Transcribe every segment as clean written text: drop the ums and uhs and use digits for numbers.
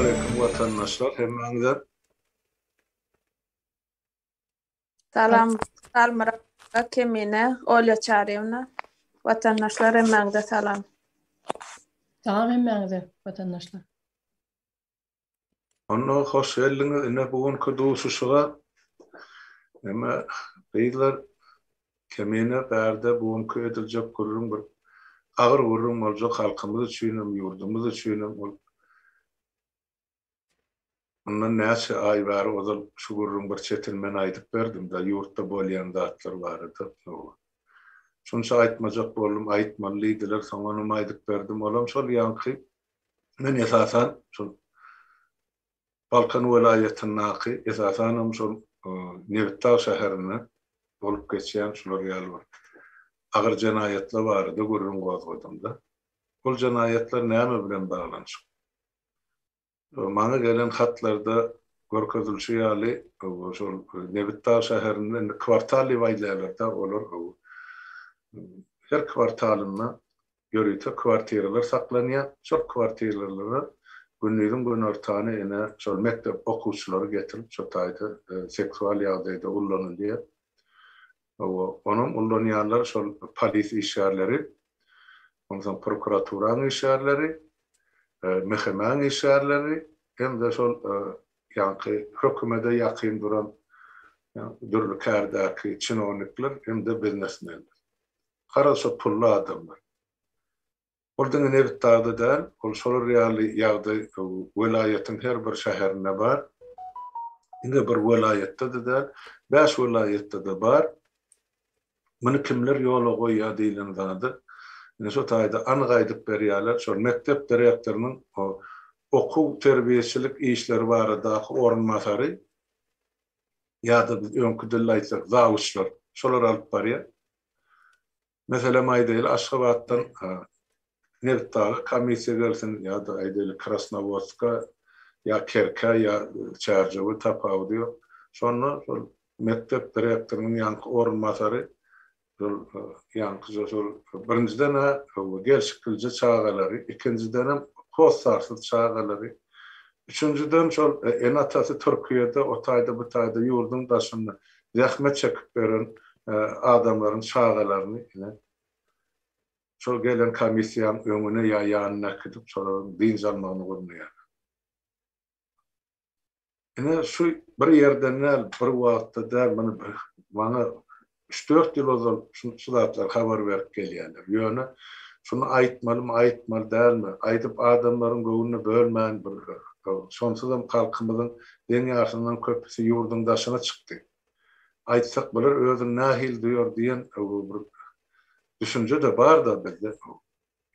Salowmaleýkim watandaşlar hemmäňize. Salam Halmyrat Kemine, Olýa Çaryýewna. Watandaşlar hemmäňize salam. Salam hemmäňize watandaşlar. Onda hoş geldiňiz ine bu günki duşuşyga. Eme gyzlar Kemine bärde bu günki ediljek gürrüň bir agyr gürrüň boljak halkymyz üçinem ýurdumyz üçinem ol Mundan näçe aý bäri ozal şu gürrüň bir çetin men aýdyp berdim-de, ýurtda bolýan zatlar barada. Şunça aýtmajak boldum, aýtmaly diýdiler, soň onam aýdyp berdim. Olam şol ýaňky, men esasan şol Balkan welaýatyndaky, esasanam şol Nebitdag şäherinde bolup geçýän şular ýaly bir agyr jenaýatlar barada gürrüň gozgadym-da. Ol jenaýatlar näme bilen baglanyşykly? Maňa gelen hatlarda görkezilişi ýaly, şol Nebitdag şäherinde indi kwartal diýip aýdýarlar-da, olar her kwartalynda ýörite kwartiralar saklanýar. Şol kwartiralara gündiziň günortany ine şol mekdep okuwçylary getirip şo taýda seksual ýagdaýda ullanylýar. Hawa, onam ullanýanlar şol polis işgärleri, onsoň prokuraturaň işgärleri, MHM-iň işgärleri hem-de şol ýaňky hökümede ýakyn duran dürli kärdäki çinownikler hem-de biznesmenler. Garaz şo pully adamlar. Ol diňe Nebitdagda däl, ol şolar ýaly ýagdaý welaýatyň her bir şäherinde bar. Diňe bir welaýatda-da däl, bäş welaýatda-da bar. Muny kimler ýola goýýar diýlen zady ine şo taýda anyk aýdyp berýärler. Şol mekdep direktorynyň okuw-terbiýeçilik işleri baradaky orunbasary ýa-da biz öňki dilde aýtsak zawuçlar, şolar alyp barýar. Meselem aýdaýly Aşgabatdan Nebitdaga komissiýa gelsin ýa-da aýdaýly Krasnowodska ýa Kerkä ýa Çärjewe tapawudy ýok. Şonda şol mekdep direktorynyň ýaňky orunbasary şol ýaňkyja şol birinjiden-ä gelşiklije çagalary, ikinjidenem hossarsyz çagalary, üçünjiden şol ene-atasy Türkiýede o taýda bu taýda ýurduň daşynda zähmet çekip ýören adamlaryň çagalaryny ine şol gelen komissiýanyň öňüne ýa ýanyna äkidip şolaryň dynç almagyny gurnaýarlar. Ine şu bir ýerden däl, bir wagtda däl, muny maňa üç-dört ýyl ozal şu zatlary habar berip gelýärler. Ýöne şuny aýtmalymy, aýtmaly dälmi, aýdyp adamlaryň göwnüni bölmän bir şonsuzam halkymyzyň deň ýarsyndan köpüsi ýurduň daşyna çykdy. Aýtsak bular özüni nähili duýar diýen bir düşünje-de bar-da bizde.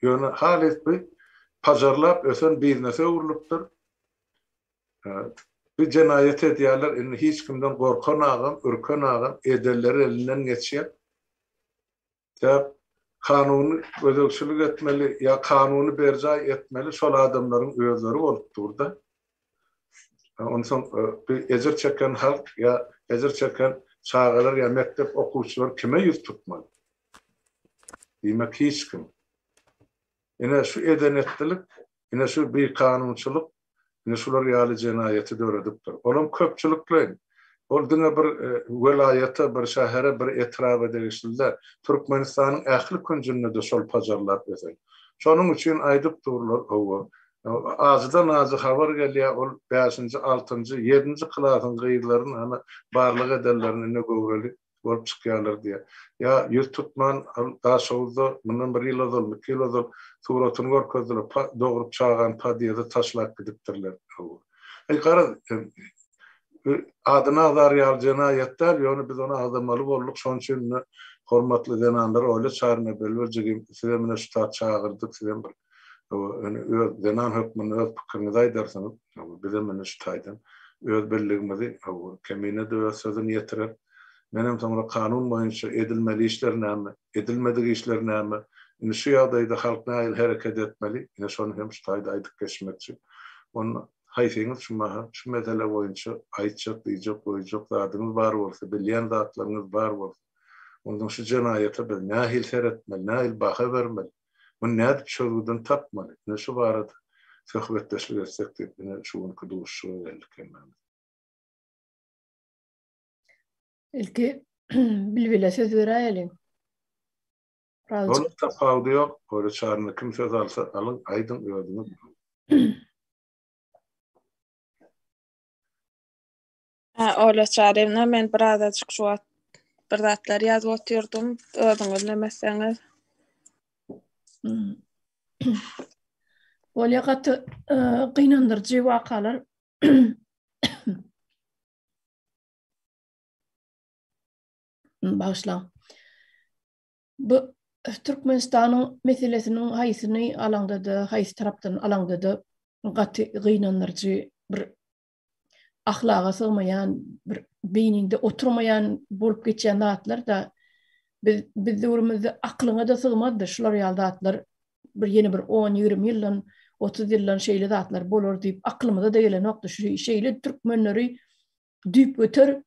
Ýöne halys bu pajarlap ösen biznese öwrülipdir. Bir jenaýat edýärler, indi hiç kimden gorkan agam, ürken agam, edenleri elinden geçýär. Sebäp kanuny gözegçilik etmeli ýa kanuny berjaý etmeli şol adamlaryň özleri bolup dur-da. Onsoň bir ejir çeken halk ýa ejir çeken çagalar ýa mekdep okuwçylary kime ýüz tutmaly? Diýmek hiç kim. Ine şu eden-etdilik, ine şu bikanunçylyk, ine şular ýaly jenaýaty döredipdir. Olam köpçülikleýin. Ol diňe bir welaýata, bir şähere, bir etraba degişli däl. Türkmenistanyň ähli künjünde-de şol pajarlap ösen. Şonuň üçin aýdyp durlar, hawa, ajydan-ajy habar gelýär, ol bäşinji, altynjy, ýedinji klasyň gyzlaryny hany barlag edenlerini ine göwreli bolup çykýarlar diýýär. Ýa ýüz tutman ol Daşoguzda mundan bir ýyl ozalmy, iki ýyl ozal suratyny görkezdiler, dogrup çagany podýezde taşlap gidipdirler. Eý garaz, adyny agzar ýaly jenaýat däl, ýöne biz ony agzamaly bolduk, şonuň üçin indi hormatly zenanlar Olýa Çaryna Belbel jigim, sizem ine şu tat çagyrdyk, sizem bir Ýöne öz zenan hökmünde öz pikiriňizi aýdarsyňyz. Bizem indi şu taýdan öz birligimizi Kemine-de öz sözüni ýetirer. Menem soňra kanun boýunça edilmeli işler näme, edilmedik işler näme, indi şu ýagdaýda halk nähili hereket etmeli, ine şony hem şu taýda aýdyp geçmekçi. Onda haýsyňyz şu mahal şu mesele boýunça aýtjak, diýjek, goýjak zadyňyz bar bolsa, bilýän zatlaryňyz bar bolsa, onsoň şu jenaýata biz nähili seretmeli, nähili baha bermeli? Muny nädip çözgüdini tapmaly? Ine şu barada. söhbetdeşlik etsek diýip ine şu günki duşuşyga geldik hemmämiz. Ilki Bilbile söz beräýeliň. Onuň tapawudy ýok. Öyle çaryna kim söz alsa alyň, aýdyň özüňiz. Olýa Çaryýewna, men birazajyk şu wagt bir zatlar ýazyp otyrdym. Özüňiz neme etseňiz. Bolýa gaty gynandyryjy wakalar. Bagyşlaň. Bu Türkmenistanyň meselesiniň haýsyny alaňda-da, haýsy tarapdan alaňda-da gaty gynandyryjy bir ahlaga sygmaýan, bir beýniňde oturmaýan bolup geçýän zatlar-da biz biz döwrümizde aklyňa-da sygmazdy şular ýaly zatlar bir ýene bir 10-20 ýyldan, 30 ýyldan şeýle zatlar bolar diýip aklymyza-da gelenokdy. Şu şeýle türkmenleri düýpgöter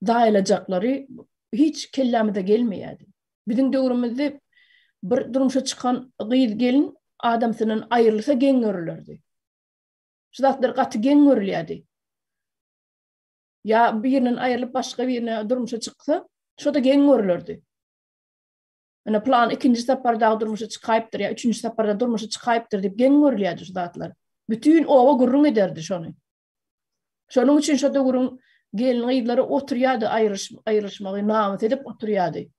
zaýalajaklary hiç kellämize gelmeýärdi. Biziň döwrümizde bir durmuşa çykan gyz gelin adamsyndan aýrylsa geň görülerdi. Şu zatlar gaty geň görülýärdi. Ýa birinden aýrylyp başga birine durmuşa çyksa, şo-da geň görülerdi. Ine plan ikinji sapar dagy durmuşa çykaýypdyr ýa üçünji saparda durmuşa çykaýypdyr diýip geň görülýärdi şu zatlar. Bütin oba gürrüň ederdi şony. Şonuň üçin şo döwrüň gelin-gyzlary oturýardy aýrylyşmagy namys edip oturýardy.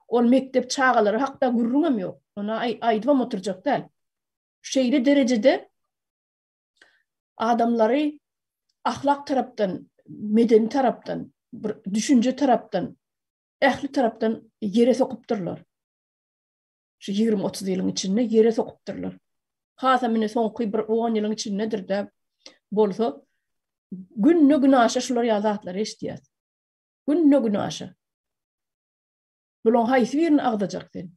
Ol mekdep çagalary hakda gürrüňem ýok. Ony aýdybam oturjak däl. Şeýle derejede adamlary ahlak tarapdan, medeni tarapdan, bir düşünje tarapdan, ähli tarapdan ýere sokupdyrlar. Şu 20-30 ýylyň içinde ýere sokupdyrlar. Hasam indi soňky bir 10 ýylyň içindedir-de bolsa günde günaşa şular ýaly zatlary eşidýäs. Günde günaşa. Bularyň haýsy birini agzajak sen?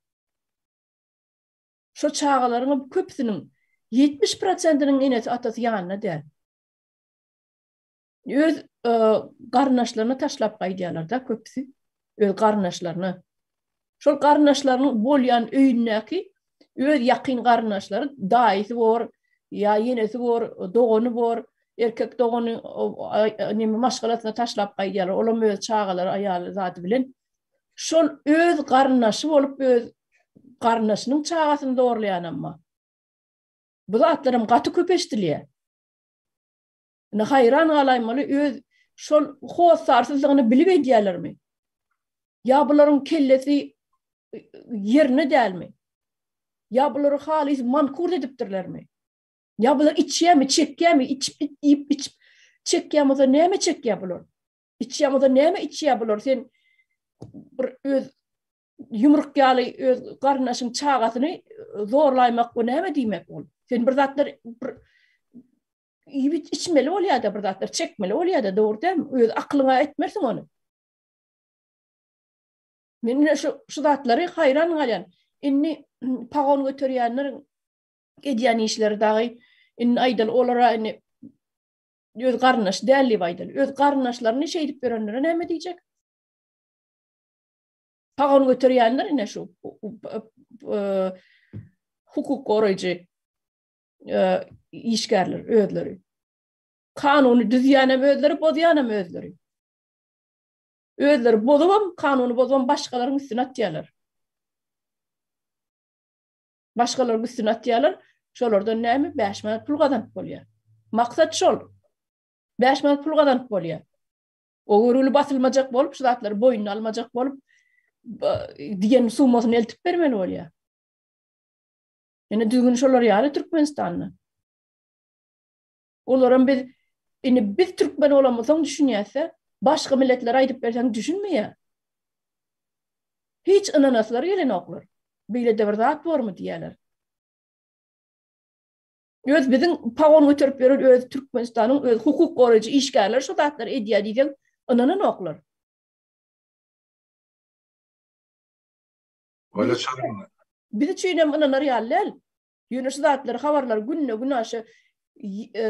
Şo çagalaryň köpüsiniň 70 prosentiniň enesi atasy ýanynda däl. Öz e, garyndaşlaryna taşlap gaýdýarlar-da köpüsi. Öz garyndaşlaryna. Şol garyndaşlarynyň bolýan öýündäki öz ýakyn garyndaşlary daýysy bor, ýa ýenesi bor, dogany bor, erkek dogany neme maşgalasyna taşlap gaýdýarlar. Olam öz çagalary, aýaly zady bilen. Şol öz garyndaşy bolup öz garyndaşynyň çagasyny zorlaýanam bar. Bu zatlaram gaty köp eşidilýär. Indi haýran galaýmaly öz şol hossarsyzlygyny bilip edýärlermi? Ýa bularyň kellesi ýerine dälmi? Ýa bulary halys mankurt edipdirlermi? Ýa bular içýärmi, çekýärmi, içip, iýip, içip, çekýän bolsa näme çekýär bular? Içýän bolsa näme içýär bular? Sen bir öz ýumruk ýaly öz garyndaşyň çagasyny zorlaýmak bu näme diýmek ol? Sen bir zatlar bir iýip içmeli bolýar-da bir zatlar çekmeli bolýar-da dogry dälmi? Öz aklyňa etmersiň ony. Men ine şu şu zatlary haýran galýan. Indi pagon göterýänleriň edýän işleri dagy indi aýdaly olara indi öz garyndaş däl diýip aýdaly. Öz garyndaşlaryny şeýdip ýörenlere näme diýjek? Pagon göterýänler ine şu hukuk goraýjy işgärler özleri. Kanuny düzýänem özleri, bozýanam özleri. Özleri bozubam, kanuny bozubam başgalaryň üstüne atýarlar. Başgalaryň üstüne atýarlar. Şolardan näme? 5 manat pul gazanyp bolýar. Maksat şol. 5 manat pul gazanyp bolýar. O görgüli basylmajak bolup, şu zatlary boýnuna almajak bolup, diýen summasyny eltip bermeli bolýar. Ine düzgün şolar ýaly Türkmenistanda. Olaram biz indi biz türkmen bolamyzsoň düşünýäs-de, başga milletlere aýdyp berseň düşünmeýär. Hiç ynanaslary gelenoklar. Beýle-de bir zat bormy diýýärler. Öz biziň pagon göterip ýören öz Türkmenistanyň öz hukuk goraýjy işgärleri şu zatlary edýär diýseň ynananoklar. Öyle çagyrma. Biz üçin hem ynanar ýaly däl. Ýöne şu zatlary habarlary günde günaşa e,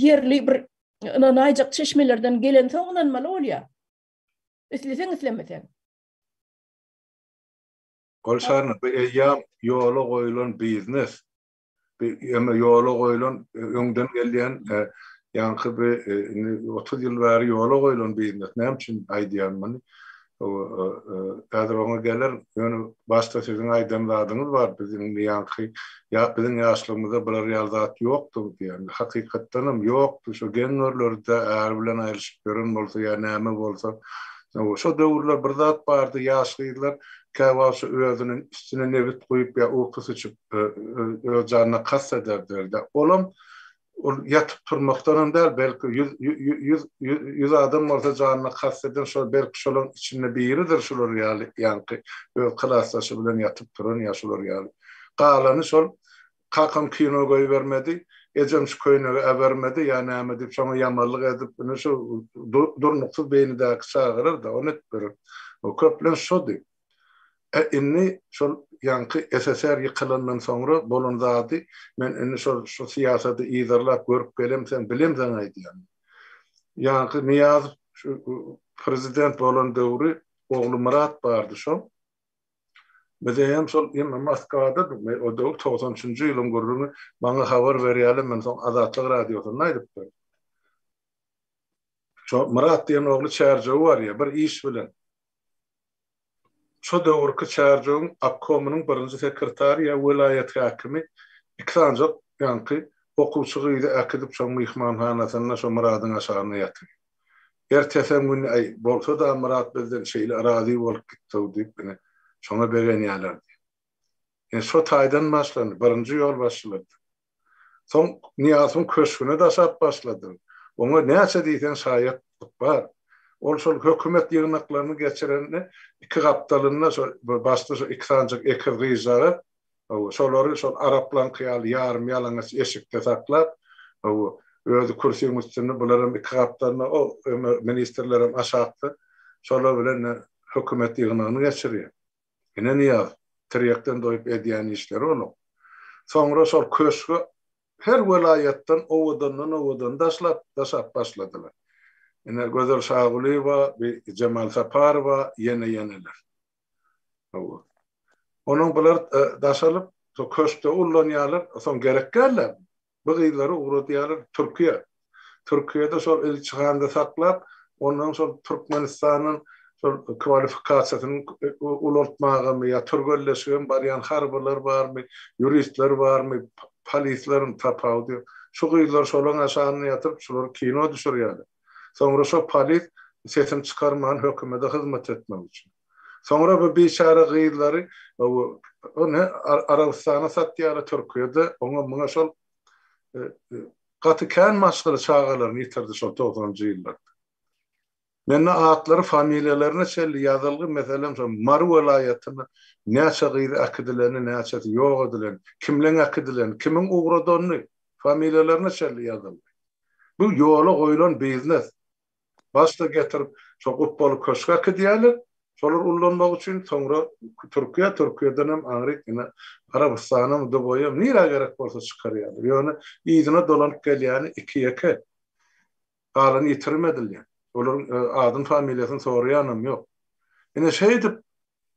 ýerli bir ynanaýjak çeşmelerden gelensoň ynanmaly bolýar. Isleseň islemeseň. Gol çagyrma. Bu eýýäm ýola goýulan biznes. Ýöne ýola goýlan, öňden gelýän, ýaňky bir indi 30 ýyl bäri ýola goýlan biznes. Näme üçin aýdýan muny? Häzir oňa gelerin. Ýöne başda siziň aýdan zadyňyz bar, biziň indi ýaňky ýa biziň ýaşlygymyzda bular ýaly zat ýokdy diýen. Hakykatdan hem ýokdy. Şo geň görlerdi-dä, äri bilen aýrylyşyp ýören bolsa ýa näme bolsa. Şo döwürler bir zat bardy, ýaş gyzlar käwagt şo özüniň üstüne nebit guýup ýa ukus içip öz janyna kast ederdiler-de. Olam ol ýatyp turmakdanam däl, belki 100 adam bolsa janyna kast eden şol belki şolaryň içinde biridir şular ýaly ýaňky öz klasdaşy bilen ýatyp turan ýa şular ýaly. Galany şol kakam kino goýbermedi, ejem şu köýnegi äbermedi ýa näme diýip şoňa ýamanlyk edip ine şu durnuksyz beýnidäki çagalar-da ony edip berer. O köplenç şody. E indi şol ýaňky SSR ýykylandan soňra bolan zady men indi şol şu syýasady yzarlap görüp gelemseň bilemseň aýdýan. Ýaňky Nyýazow şu prezident bolan döwri ogly Myrat bardy şoň. Biz hem şol ýene Moskwadadyk men o döwür 93 üçünji ýylyň gürrüňi maňa habar berýärler men soň Azatlyk radiosynda aýdyp berdim. Şo Myrat diýen ogly Çärjewe barýar bir iş bilen. Şo döwürki Çärjewiň obkomynyň birinji sekretary ýa welaýat häkimi iki sanyjak ýaňky okuwçy gyzy äkidip şoň myhmanhanasynda şo Myradyň aşagynda ýatyrýar. Ertesem güni äý, bolsa-da Myrat bizden şeýle razy bolup gitdi-ow diýip ine, şoňa begenýärlerdi. Ine şo taýdan başlandy, birinji ýolbaşçylardan. Soň Nyýazowyň köşgüne daşap başlady. Oňa näçe diýseň şaýatlyk bar. Ol şol hökümet ýygnaklaryny geçirende iki gapdalynda şol başda şo iki sanyjak ekiz gyzjagaz, hawa, şolary şol araplaňky ýaly ýarym ýalaňaç eşikde saklap, hawa, özi kürsüň üstünde, bularam iki gapdalynda, o ministrlerem aşakda, şolar bilen hökümet ýygnagyny geçirýär. Ine Nyýaz, tirýekden doýup edýän işleri onuň. Soňra şol köşge her welaýatdan owadandan-owadan daşlap, daşap başladylar. Ine Gözel Şagulyýewa, bi Jemal Saparowa, ýene-ýeneler. Hawa. Onuň bular daşalyp, şo köşkde ullanýarlar, soň gerek däl-ä. Bu gyzlary ugradýarlar Türkiýä. Türkiýede şol ilçihanda saklap, ondan şol Türkmenistanyň şol kwalifikasiýasyny ulaltmagamy ýa türgenleşige barýan harbylar barmy, ýuristler barmy, polisleriň tapawudy ýok. Şu gyzlar şolaň aşagynda ýatyryp, şulary kino düşürýärler. Soňra şo polis sesini çykarman hökümede hyzmat etmek üçin. Soňra bu biçäre gyzlary ony Arabystana satýarlar, Türkiýede oňa muňa şol gaty kän maşgala çagalaryny ýitirdi şol togsanynjy ýyllarda. Mende atlary, familiýalaryna çenli ýazylgy, meselem şol Mary welaýatyna näçe gyz äkidileni, näçesi ýok edilen, kimleň äkidileni, kimiň ugradanyny, familiýalaryna çenli ýazylgy. Bu ýola goýlan biznes. Başda getirip şo gupbaly köşge äkidýärler, şolar ullanmak üçin, soňra Türkiýä, Türkiýedenem aňryk ine Arabystanam, Dubaýam nirä gerek bolsa çykarýarlar. Ýöne yzyna dolanyp gelýäni iki-ýeke. Galany ýitirim edilýär. Olaryň adyny, familiýasyny soraýanam ýok. Ine şeýdip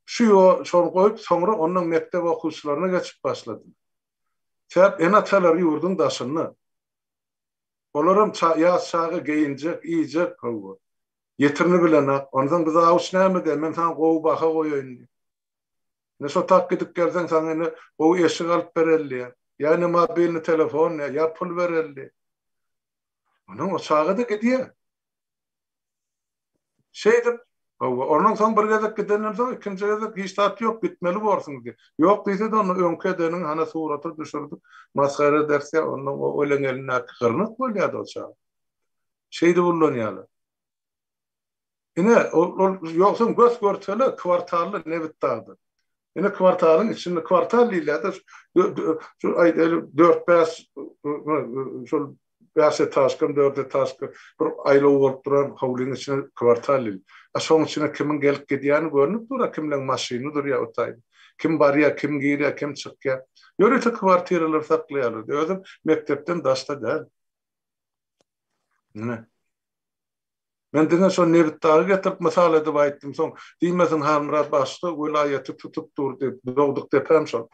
şu ýol şony goýup soňra ondan mekdep okuwçylaryna geçip başladylar. Sebäp ene-atalary ýurduň daşynda. Olaram ýaş çaga geýinjek, iýjek, hawa. Ýetirini bilenok. Onsoň bu zawuç näme diýýär, men saňa gowy baha goýaýyn diýýär. Ine şo tak gidip gelseň saňa ine gowy eşik alyp bereli diýýär. Ýa ine mobilnyý telefon diýýär, ýa pul bereli diýýär. Onsoň o çaga-da gidýär. Şeýdip, hawa, ondan soň bir gezek gidenden soň ikinji gezek hiç zat ýok, gitmeli borsuň diýip. Ýok diýse-de onda öňki edeniňi hana surata düşürdik, masgara ederis ýa onda o öleň elindäki gyrnak bolýar-da o çaga. Şeýdip ullanýarlar. Ine, ol, ol ýogsam gös-görtele kwartally Nebitdagda. Ine kwartalyň içinde kwartal diýilýär-de, şu aýdaly dört-bäş şol bäş etažkam, dört etažka bir aýlaw bolup duran howlyň içine kwartal diýilýär. A şoň içine kimiň gelip gidýäni görnüp dur-a, kimleň maşyny durýar o taýda. Kim barýar, kim girýär, kim çykýar. Ýörite kwartiralar saklaýarlar. Özem mekdepden daşda däl. Ine. Men diňe şo Nebitdagy getirip mysal edip aýtdym, soň diýmesin Halmyrat başga welaýaty tutup dur diýip, dogduk depäm şol.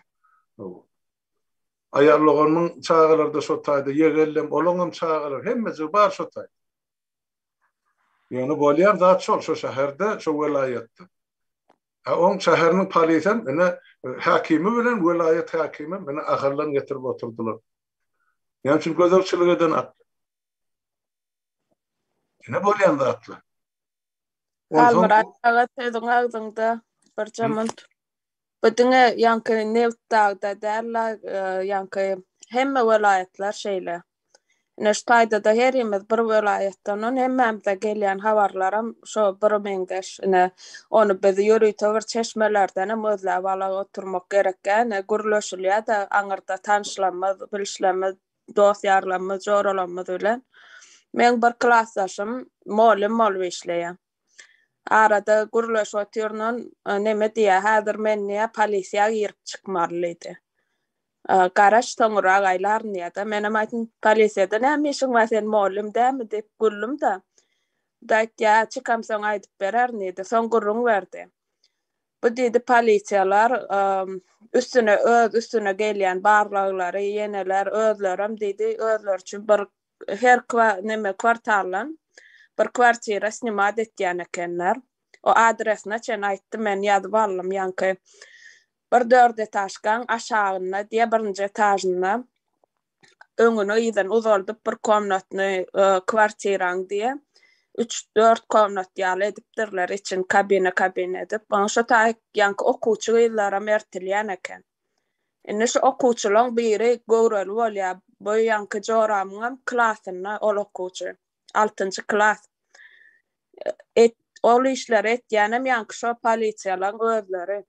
Aýal doganymyň çagalary-da şo taýda, ýegellem, olaňam çagalary, hemmejigi bar şo taýda. Ýöne bolýan zat şol, şo şäherde, şo welaýatda. Hä, oň şäheriniň polisem, ine, häkimi bilen welaýat häkimem, ine, Ahaldan getirip oturdylar. Näme üçin gözegçilik eden at? Ine bolýan zatlar. Halmyrat aga sözüň agzyňda birje munt. Bu diňe ýaňky Nebitdagda däl-la, ýaňky hemme welaýatlar şeýle. Ine şu taýda-da herimiz bir welaýatdan, ony hemmämize gelýän habarlaram şo bir meňzeş. Ine, ony biz ýörite bir çeşmelerdenem gözläp ala oturmak gerekýär. Ine, gürleşilýär-de aňyrda tanyşlarymyz, bilişlerimiz, dost-ýarlarymyz, joralarymyz bilen. Meň bir klasdaşym mugallym bolup işleýär. Arada gürleşip otyryndan neme diýýär, häzir men diýýär, polisiýa girip çykmaly diýdi. Garaş soňurak aýlaryn diýýär-de. Menem aýtdym, polisiýada näme işiň bar, sen mugallym dälmi diýip güldüm-de. Bu-da aýtýar, çykamsoň aýdyp bererin diýdi. Soň gürrüň berdi. Bu diýdi polisiýalar üstüne öz üstüne gelýän barlaglary ýeneler özlerem diýdi özleri üçin bir her neme kwartaldan bir kwartira snimat etýän ekenler. O adresine çen aýtdy men ýazyp aldym ýaňky bir dört etažkaň aşagynda diýe birinji etažynda öňüni yzyny uzaldyp bir komnatny kwartiraň diýe üç dört komnat ýaly edipdirler içini kabina kabina edip onuň şo taýy ýaňky okuwçy gyzlaram ertilýän eken. Indi şu okuwçylaň biri göwreli bolýar. Bu ýaňky joramyňam klasynda ol okuwçy. Altynjy klas. Et, ol işleri etýänem ýaňky şo polisiýalaň özleri.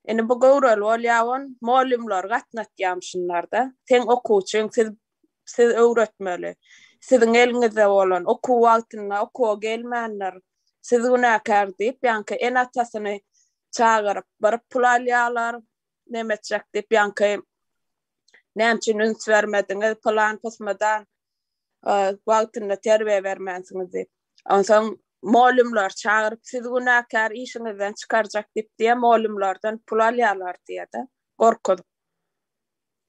Indi bu göwreli bolýar on, mugallymlary gatnatýarmyşynlar-da. Seň okuwçyň, siz siz öwretmeli. Siziň eliňizde bolan, okuw wagtynda okuwa gelmändir. Siz günäkär diýip, ýaňky ene-atasyny çagyryp, bir pul alýarlar, neme etjek diýip, ýaňky näme üçin üns bermediňiz, pylan pysmadan wagtynda terbiýe bermänsiňiz diýip. Onsoň mugallymlary çagyryp, siz günäkär, işiňizden çykarjak diýip diýe, mugallymlardan pul alýarlar diýe-de, gorkuzyp.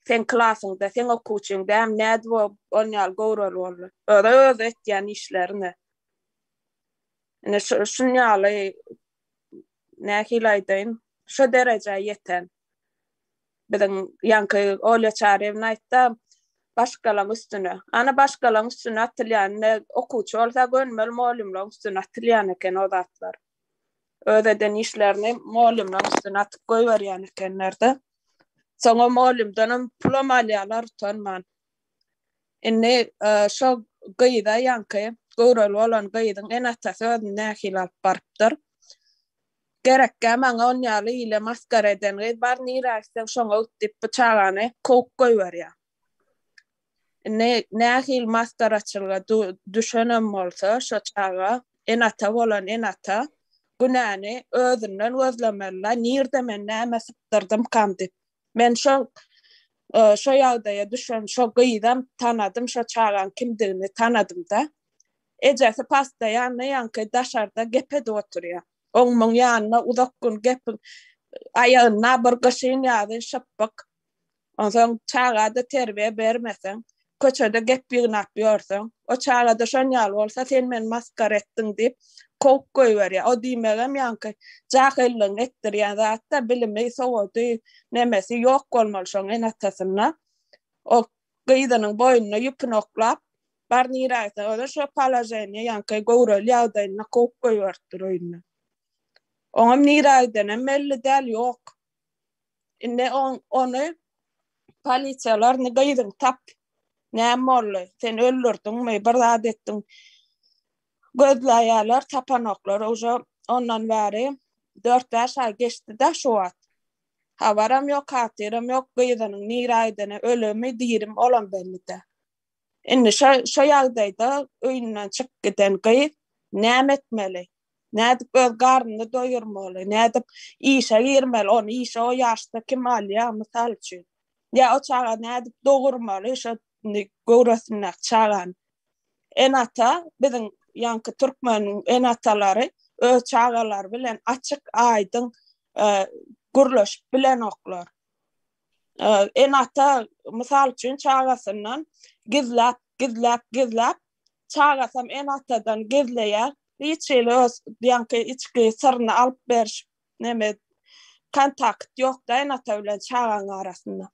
Seň klasyňda, seň okuwçyň dämi, nädip o on ýaly göwreli boldy? Özi özi etýän işlerine. Ine şu şun ýaly nähili aýdaýyn, şo derejä ýeten. Biziň ýaňky Olýa Çaryýewna aýtda, başgalaň üstüne. Ana başgalaň üstüne atylýan, ine okuwçy bolsa gönümel mugallymlaryň üstüne atylýan eken o zatlar. Öz eden işlerini mugallymlaryň üstüne atyp goýberýän ekenler-de. Soňa mugallymdanam pulam alýarlar utanman. Indi şo gyza ýaňky göwreli bolan gyzyň ene-atasy özüni nähili alyp barypdyr. Gerekgä maňa on ýaly ile masgara eden gyz bar nirä gitseň şoňa git diýip bu çagany kowup goýberýär. Indi nähili masgaraçylyga düşenem bolsa şo çaga ene-ata bolan ene-ata günäni özünden gözlemeli-la nirde men näme sypdyrdymkam diýip. Men şo şo ýagdaýa düşen şo gyzam tanadym, şo çagaň kimdigini tanadym-da. Ejesi pastaýanny ýaňky daşarda gep edip oturýar. Oň muň ýanynda uzak gün gep aýagynda bir gyşyn ýazyn şypbyk. Onsoň çaga-da terbiýe bermeseň, köçede gep ýygnap ýörseň, o çaga-da şon ýaly bolsa, sen meni masgara etdiň diýip, kowup goýberýär. O diýmegem ýaňky jahyllygyň etdirýän zat-da, bilimi, sowady, nemesi ýok bolmaly şoň ene-atasynda. O gyzynyň boýnuna ýüpüni oklap, bar nirä gitseň, o-da şo položeniýe ýaňky göwreli ýagdaýynda kowup goýberipdir öýünden. Oňam nirä gidenem belli däl, ýok. Indi ony polisiýalar indi gyzyňy tap. Näme boldy? Sen öldürdiňmi? Bir zat etdiň. Gözleýärler, tapanoklar. Uje ondan bäri 4-5 aý geçdi-de şu wagt. Habaram ýok, hatyram ýok, gyzynyň nirä gideni, ölümi, dirimi olam belli däl. Indi şo şo ýagdaýda öýünden çykyp giden gyz näme etmeli? Nädip öz garnyny doýurmaly? Nädip işe girmeli? Ony işe o ýaşda kim alýar, mysal üçin? Ýa o çaga nädip dogurmaly şo indi göwresindäki çagany? Ene-ata biziň ýaňky türkmeniň ene-atalary öz çagalary bilen açyk, aýdyň gürleşip bilenoklar. Ene-ata mysal üçin çagasyndan gizläp, gizläp, gizläp, çagasam ene-atadan gizleýär. Hiç hili öz ýaňky içki syryny alyp beriş neme kontakt ýok-da ene-ata bilen çagaň arasynda.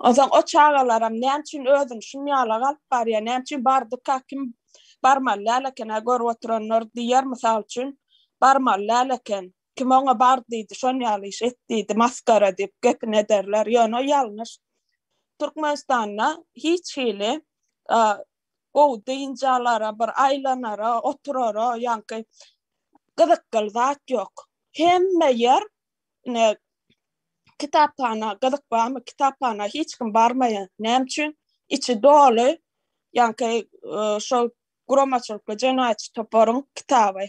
Onsoň o çagalaram näme üçin özüni şunýalak alyp barýar, näme üçin bardyka, kim barmaly däl eken-ä görüp oturanlar diýer mysal üçin, barmaly däl eken. Kim oňa bar diýdi, şon ýaly iş et diýdi, maskara diýip gepini ederler. Ýöne o ýalňyş. Türkmenistanda hiç hili gowy dynç alara, bir aýlanara, oturara, ýaňky gyzykly zat ýok. Hemme ýer ine kitaphana gyzyk barmy? Kitaphana hiç kim barmaýar. Näme üçin? Içi doly ýaňky şol guramaçylykly jenaýatçy toparyň kitaby.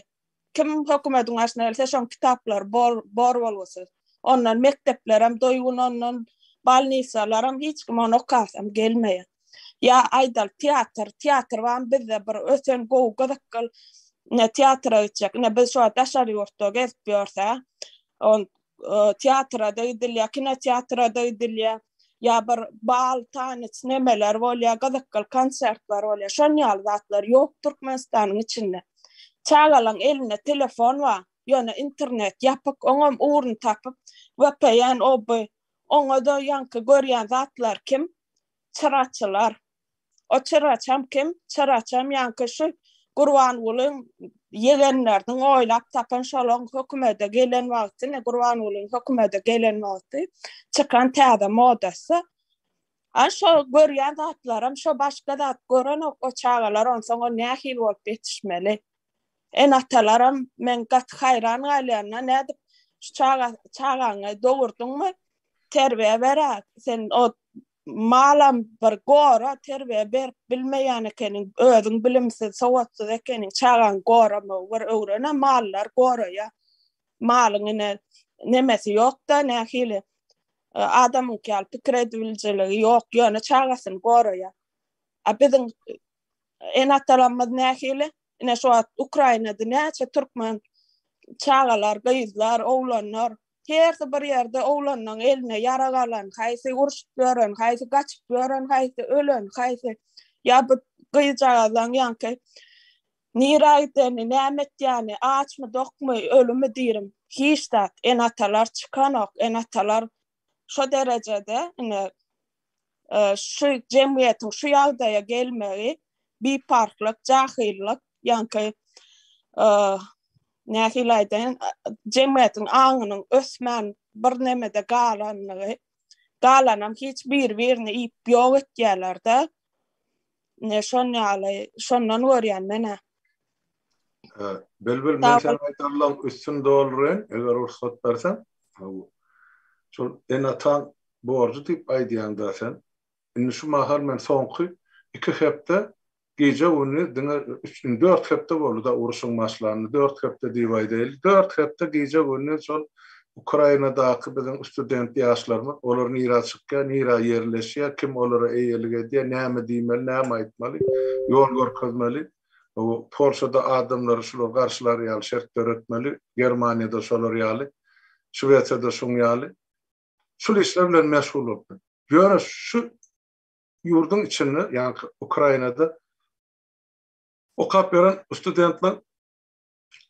Kim hökümediň başyna gelse şoň kitaplary bor bor bolgusyz. Ondan mekdeplerem doýgun ondan bolnisalaram hiç kim ony okasam gelmeýär. Ýa aýdaly teatr, teatr barmy bizde bir ösen gowy gyzykly ine teatra gitjek. Ine biz şu wagt daşary ýurtda gezip ýörse, on teatra-da gidilýär, kinoteatra-da gidilýär. Ýa bir bal, tanec nemeler bolýar, gyzykly konsertler bolýar. Şon ýaly zatlar ýok Türkmenistanyň içinde. Çagalaň elinde telefon bar, ýöne internet ýapyk, oňam ugruny tapyp, VPN, o bu, oňa-da ýaňky görýän zatlar kim? Çyraçylar. O çyraçam kim? Çyraçam ýaňky şu Gurbangulyň ýegenleriniň oýlap tapan şolaň hökümede gelen wagty, ine Gurbangulyň hökümede gelen wagty çykan täze modasy. A şo görýän zatlaram şo başga zat görenok o çagalar onsoň o nähili bolup ýetişmeli? Ene-atalaram men gaty haýran galýan-da nädip şu çaga çagaňy dogurdyňmy terbiýe ber-ä sen o malam bir gora terbiýe berip bilmeýän ekeniň, özüň bilimsiz, sowatsyz ekeniň, çagaňy goramagy bir öwren-ä, mallar goraýar. Malyň ine nemesi ýok-da, nähili adamyňky ýaly pikir edibilijiligi ýok, ýöne çagasyny goraýar. A biziň ene-atalarymyz nähili? Ine şu wagt Ukrainada näçe türkmen çagalar, gyzlar, oglanlar Hersi bir ýerde oglanynyň eline ýarag alan, haýsy urşup ýören, haýsy gaçyp ýören, haýsy ölen, haýsy ýa bu gyzjagazlaň ýaňky nirä gideni, näme etýäni, açmy, dokmy, ölümi, dirimi, hiç zat. Ene-atalar çykanok, ene-atalar şo derejede ine şu jemgyýetiň şu ýagdaýa gelmegi biparhlyk, jahyllyk, ýaňky nähili aýdaýyn, jemgyýetiň aňynyň ösmän bir nemede galanlygy, galanam hiç bir-birini iýip ýok etýärler-de. Ine şon ýaly, şondan görýän men-ä. Bilbil, men seniň aýdanlaň üstüni dolduraýyn, eger rugsat berseň. Şol ene-ataň borjy diýip aýdýaň-da sen. Indi şu mahal men soňky iki hepde gije-gündiz diňe üç, indi dört hepde boldy-da urşuň başlanyna, dört hepde diýip aýdaýly. Dört hepde gije-gündiz şol Ukrainadaky biziň student ýaşlarymyz, olar nirä çykýar, nirä ýerleşýär, kim olara eýelik edýär, näme diýmeli, näme aýtmaly, ýol görkezmeli. Polşada adamlary şular garşylar ýaly şert döretmeli, Germaniýada şolar ýaly, Şwesiýada şuň ýaly. Şul işler bilen meşgul bolupdyr. Ýöne şu ýurduň içinde, ýagny Ukrainada okap ýören studentleriň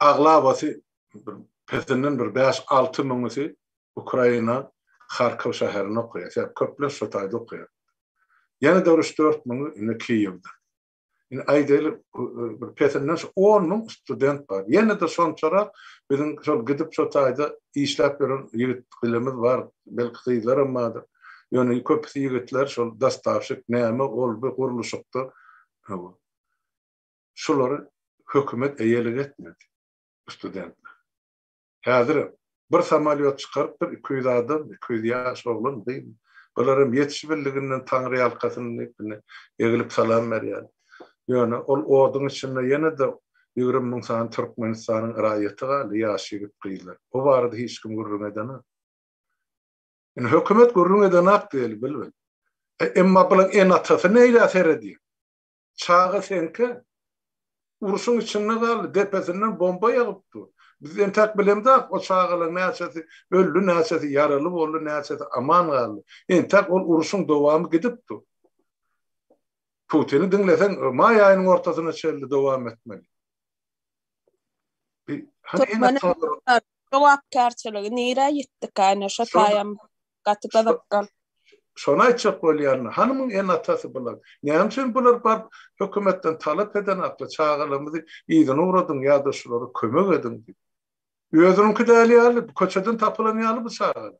aglabasy bir pesinden bir bäş-alty müňüsi Ukraina Harkow şäherinde okaýar. Sebäbi köplenç şo taýda okaýar. Ýene-de bir üç-dört müňi indi Kiýewde. Indi aýdaýly, bir pesinden şu on müň student bar. Ýene-de şonçarak biziň şol gidip şo taýda işläp ýören ýigit-gyzlarymyz bar, belki gyzlaram bardyr. Ýöne köpüsi ýigitler şol dostawşik näme ol-bu gurluşykda. Hawa. Şulary hökümet eýelik etmedi studentler. Häzirem bir samolýot çykarypdyr, 200 adam, 200 ýaş oglan, gyz. Bularam ýetişibildiginden taňryýalkasyn diýip, indi egilip salam berýär. Ýöne ol oduň içinde ýene-de 20 müň sany Türkmenistanyň raýaty galdy, ýaş ýigit-gyzlar. O barada hiç kim gürrüň edenok. Indi hökümet gürrüň edenok diýeli, bilbil. Emma bulaň ene-atasy neýlä seredýär? Çaga seňki. Urşuň içinde galdy, depesinden bomba ýagyp dur. Biz entäk bilemzok o çagalaryň näçesi öldi, näçesi ýaraly boldy, näçesi aman galdy. Entäk ol urşuň dowamy gidip dur. Putini diňleseň maý aýynyň ortasyna çenli dowam etmeli. Türkmen jogapkärçiligi nirä ýetdika ine şo taýam gaty gyzykly. Şony aýtjak bolýan, hany muň ene-atasy bular? Näme üçin bular baryp hökümetden talap edenaklar, çagalarymyzy yzyna ugradyň ýa-da şulara kömek ediň diýip. Özüniňki däl ýaly, köçeden tapylan ýaly bu çagalar.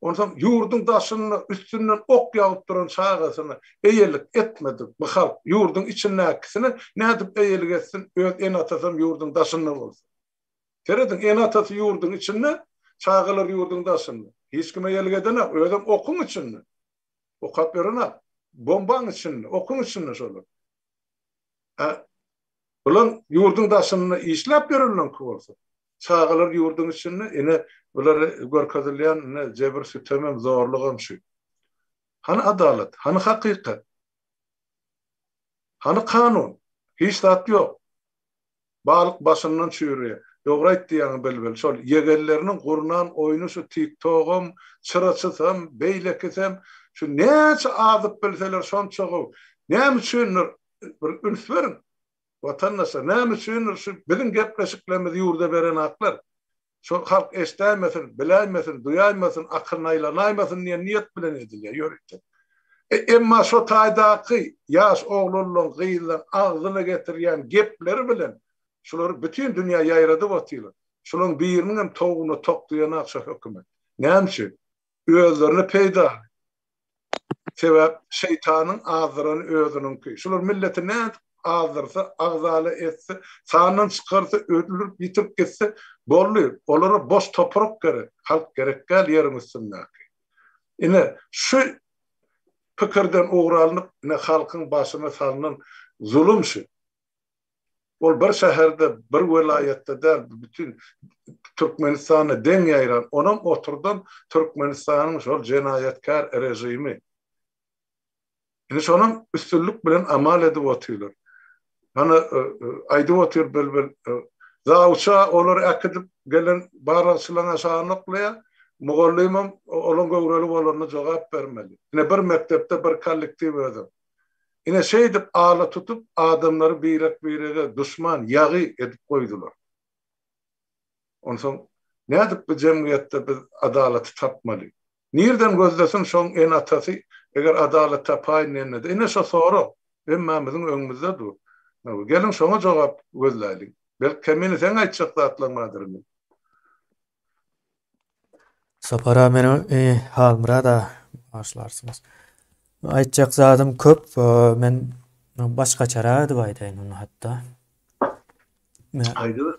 Onsoň ýurduň daşynda üstünden ok ýagyp duran çagasyna eýelik etmedik bu halk ýurduň içindäkisine nädip eýelik etsin, öz ene-atasam ýurduň daşynda bolsa. Serediň, ene-atasy ýurduň içinde, çagalary ýurduň daşynda. Hiç kime eýelik edenok, özem okuň içinde. Okap ýörenok. Bombaň içinde, okuň içinde şolar. Hä, bulan ýurduň daşynda işläp ýörenleňki bolsa, çagalar ýurduň içinde, ine, bulara görkezilýän ine jebir-sütemem, zorlugam şu. Hany adalat, hany hakykat? Hany kanun? Hiç zat ýok. Balyk başyndan çüýrýär. Dogry aýtdy ýaňy Bilbil, şol ýegenleriniň gurnan oýny şu tik-togam, çyraçysam, beýlekisem, şu näçe azyp bilseler şonça gowy. Näme üçindir, bir üns beriň, watandaşlar, näme üçindir şu biziň gepleşiklerimizi ýurda berenaklar. Şol halk eşdäýmesin, biläýmesin, duýaýmasyn, akylyna aýlanaýmasyn diýen niýet bilen edilýär ýörite. E, emma şo taýdaky ýaş oglanlaň, gyzlaň agzyna getirýän gepleri bilen şulary bütin dünýä ýaýradyp otyrlar. Şulaň biriniňem towugyna tok diýenak şo hökümet. Näme üçin? Özlerine peýdaly. Sebäp şeýtanyň azdyrany özüniňki. Şular milleti nädip azdyrsa, agzala etse, sandan çykarsa, öldürip, ýitirip gitse, boldy. Olara boş toprak gerek, halk gerek däl ýeriň üstündäki. Ine, şu pikirden ugur alnyp, ine halkyň başyna salnan zulum şu. Ol bir şäherde, bir welaýatda däl, bütin Türkmenistanda deň ýaýran, onam oturdan Türkmenistanyň şol jenaýatkär režimi. Indi şonam üstünlik bilen amal edip otyrlar. Hany aýdyp otyr Bilbil, zawça olary äkidip gelen barlagçylaryň aşagyna oklaýar, mugallymam olaň göwreli bolanyna jogap bermeli. Ine bir mekdepde bir kollektiw özem. Ine şeýdip ala tutup adamlary birek-birege duşman, ýagy edip goýdular. Onsoň nädip bu jemgyýetde biz adalaty tapmaly? Nirden gözlesin şoň ene-atasy eger adalat tapaýyn diýende-de? Ine şo sorag hemmämiziň öňümizde dur. Geliň şoňa jogap gözläýliň. Belki Kemine seň aýtjak zatlaň bardyr indi. Sapar aga meniň Halmyrat aga bagyşlarsyňyz. Aýtjak zadym köp. Men başgaçarak edip aýdaýyn ony hatda. Aýdyber.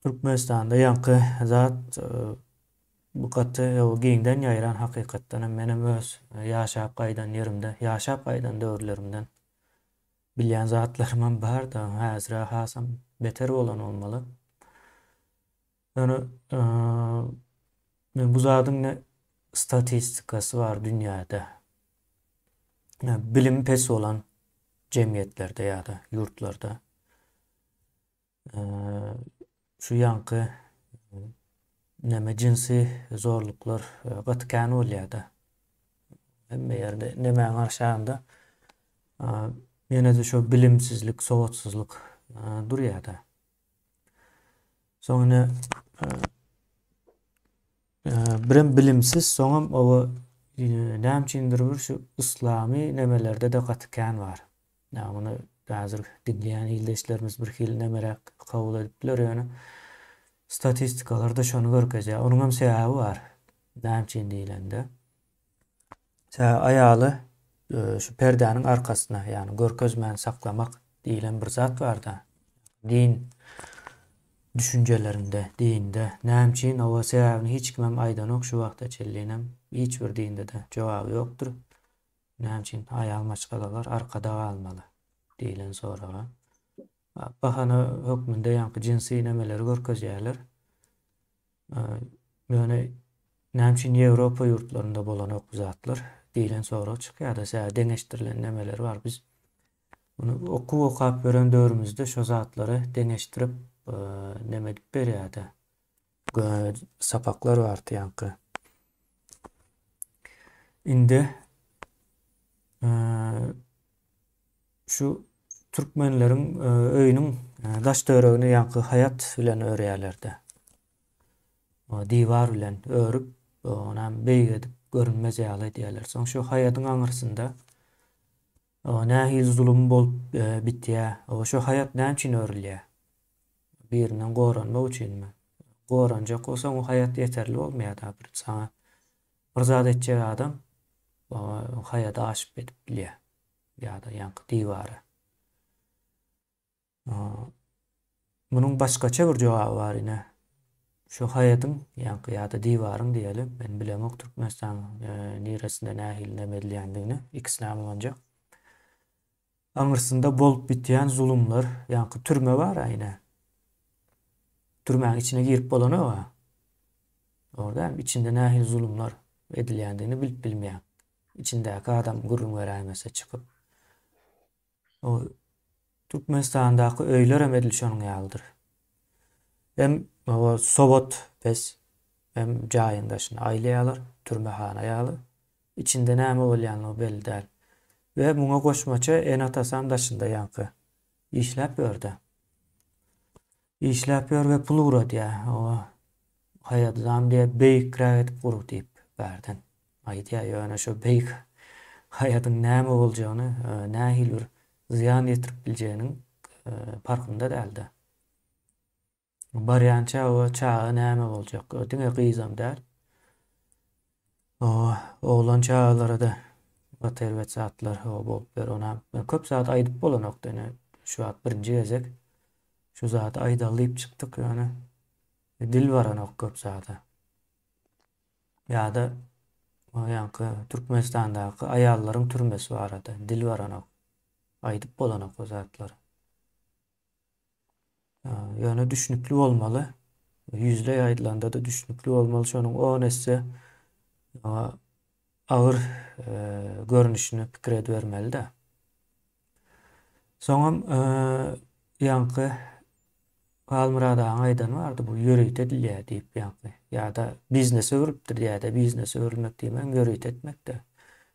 Türkmenistanda ýaňky zat bu gaty giňden ýaýran hakykatdan hem menem öz ýaşap gaýdan ýerimde, ýaşap gaýdan döwürlerimden Bilýän zatlarymam bar-da, häzir-ä hasam beter bolan bolmaly. Ýöne bu zadyň ne statistikasy bar dünýäde. Bilimi pes bolan jemgyýetlerde ýa-da ýurtlarda Şu ýaňky neme jynsy zorluklar gaty kän bolýada. Hemme ýerde nemäň aşagynda ýene-de şo bilimsizlik, sowatsyzlyk durýada. Soň ine birem bilimsiz, soňam oba näme üçindir bir şu yslamy nemelerde-de gaty kän bar. Ýa muny häzir diňleýän ildeşlerimiz bir hili nemeräk kabul edip biler, ýöne statistikalar-da şony görkezýär. Onuň hem sebäbi bar. Näme üçin diýlende, sebäbi aýaly e, şu perdäniň arkasyna, ýagny görkezmän saklamak diýlen bir zat bar-da. Din düşünjelerinde, dinde näme üçin oba sebäbini hiç kimem aýdanok şu wagta çenlinem hiç bir dinde-de jogaby ýokdur. Näme üçin aýal maşgalalar arkada galmaly? diýlen soraga bahana hökmünde ýaňky jynsy nemeleri görkezýärler. Ýöne näme üçin Ýewropa ýurtlarynda bolanok bu zatlar diýlen sorag çykýar-da, sebäbi deňeşdirilen nemeler bar. Biz. Muny okuw okap ýören döwrümizde şo zatlary deňeşdirip neme edip berýärdi. Sapaklar bardy ýaňky. Indi şu türkmenleriň öýüniň daş-töweregini ýaňky haýat bilen örýärlerdi. Diwar bilen örüp, onam beýik edip görünmez ýaly edýärler. Soň şu haýadyň aňyrsynda nähili zulum bolup bitýär? Şu haýat näme üçin örülýär? Birinden goranmak üçinmi? Goranjak bolsaň o haýat ýeterli bolmaýar-da bir saňa bir zat etjek adam haýady aşyp edip bilýär ýa-da ýaňky diwary. Munuň başgaça bir jogaby bar ine. Şu haýadyň ýaňky ýa-da diwaryň diýeli, men bilemok Türkmenistanyň niresinde nähili neme edilýändigini, ikisinem ulanjak. Aňyrsynda bolup bitýän zulumlar, ýaňky türme bar-a ine. Türmäň içine girip bolanok-a. Dogry dälmi? Içinde nähili zulumlar edilýändigini bilip bilmeýäň. Içindäki adam gürrüň beräýmese çykyp. O Türkmenistandaky öýler hem edil şonuň ýalydyr. Hem o sowat pes, hem jaýyň daşyny aýlaýarlar, türmehana ýaly. Içinde näme bolýanlygy belli däl. We muňa goşmaça ene-atasam daşynda ýaňky işläp ýörde. Işläp ýör we pul ugradýar. O haýadydam diýýär, beýikräk edip gur diýip bärden aýdýar. Ýöne şo beýik haýadyň näme boljagyny, nähili bir zyýan ýetirip biljeginiň parhynda däldi. Barýança o çaga näme boljak? Diňe gyzam däl. O oglan çagalara-da gaty erbet zatlar bolup ber. Ona köp zat aýdyp bolanokdy. Ine şu wagt birinji gezek şu zady aýdaly diýip çykdyk ýöne dil baranok köp zada. Ýa-da ýaňky Türkmenistandaky aýallaryň türmesi barada dil baranok. Aýdyp bolanok o zatlary. Ýöne düşnükli bolmaly. Ýüzleý aýdylanda-da düşnükli bolmaly. Şonuň on esse agyr görnüşini pikir edibermeli-de. Soňam ýaňky Halmyrat agaň aýdany bardy, bu ýörite edilýär diýip ýaňky. Ýa-da biznese öwrülipdir diýýär-de, biznese öwrülmek diýmegem ýörite etmek-de.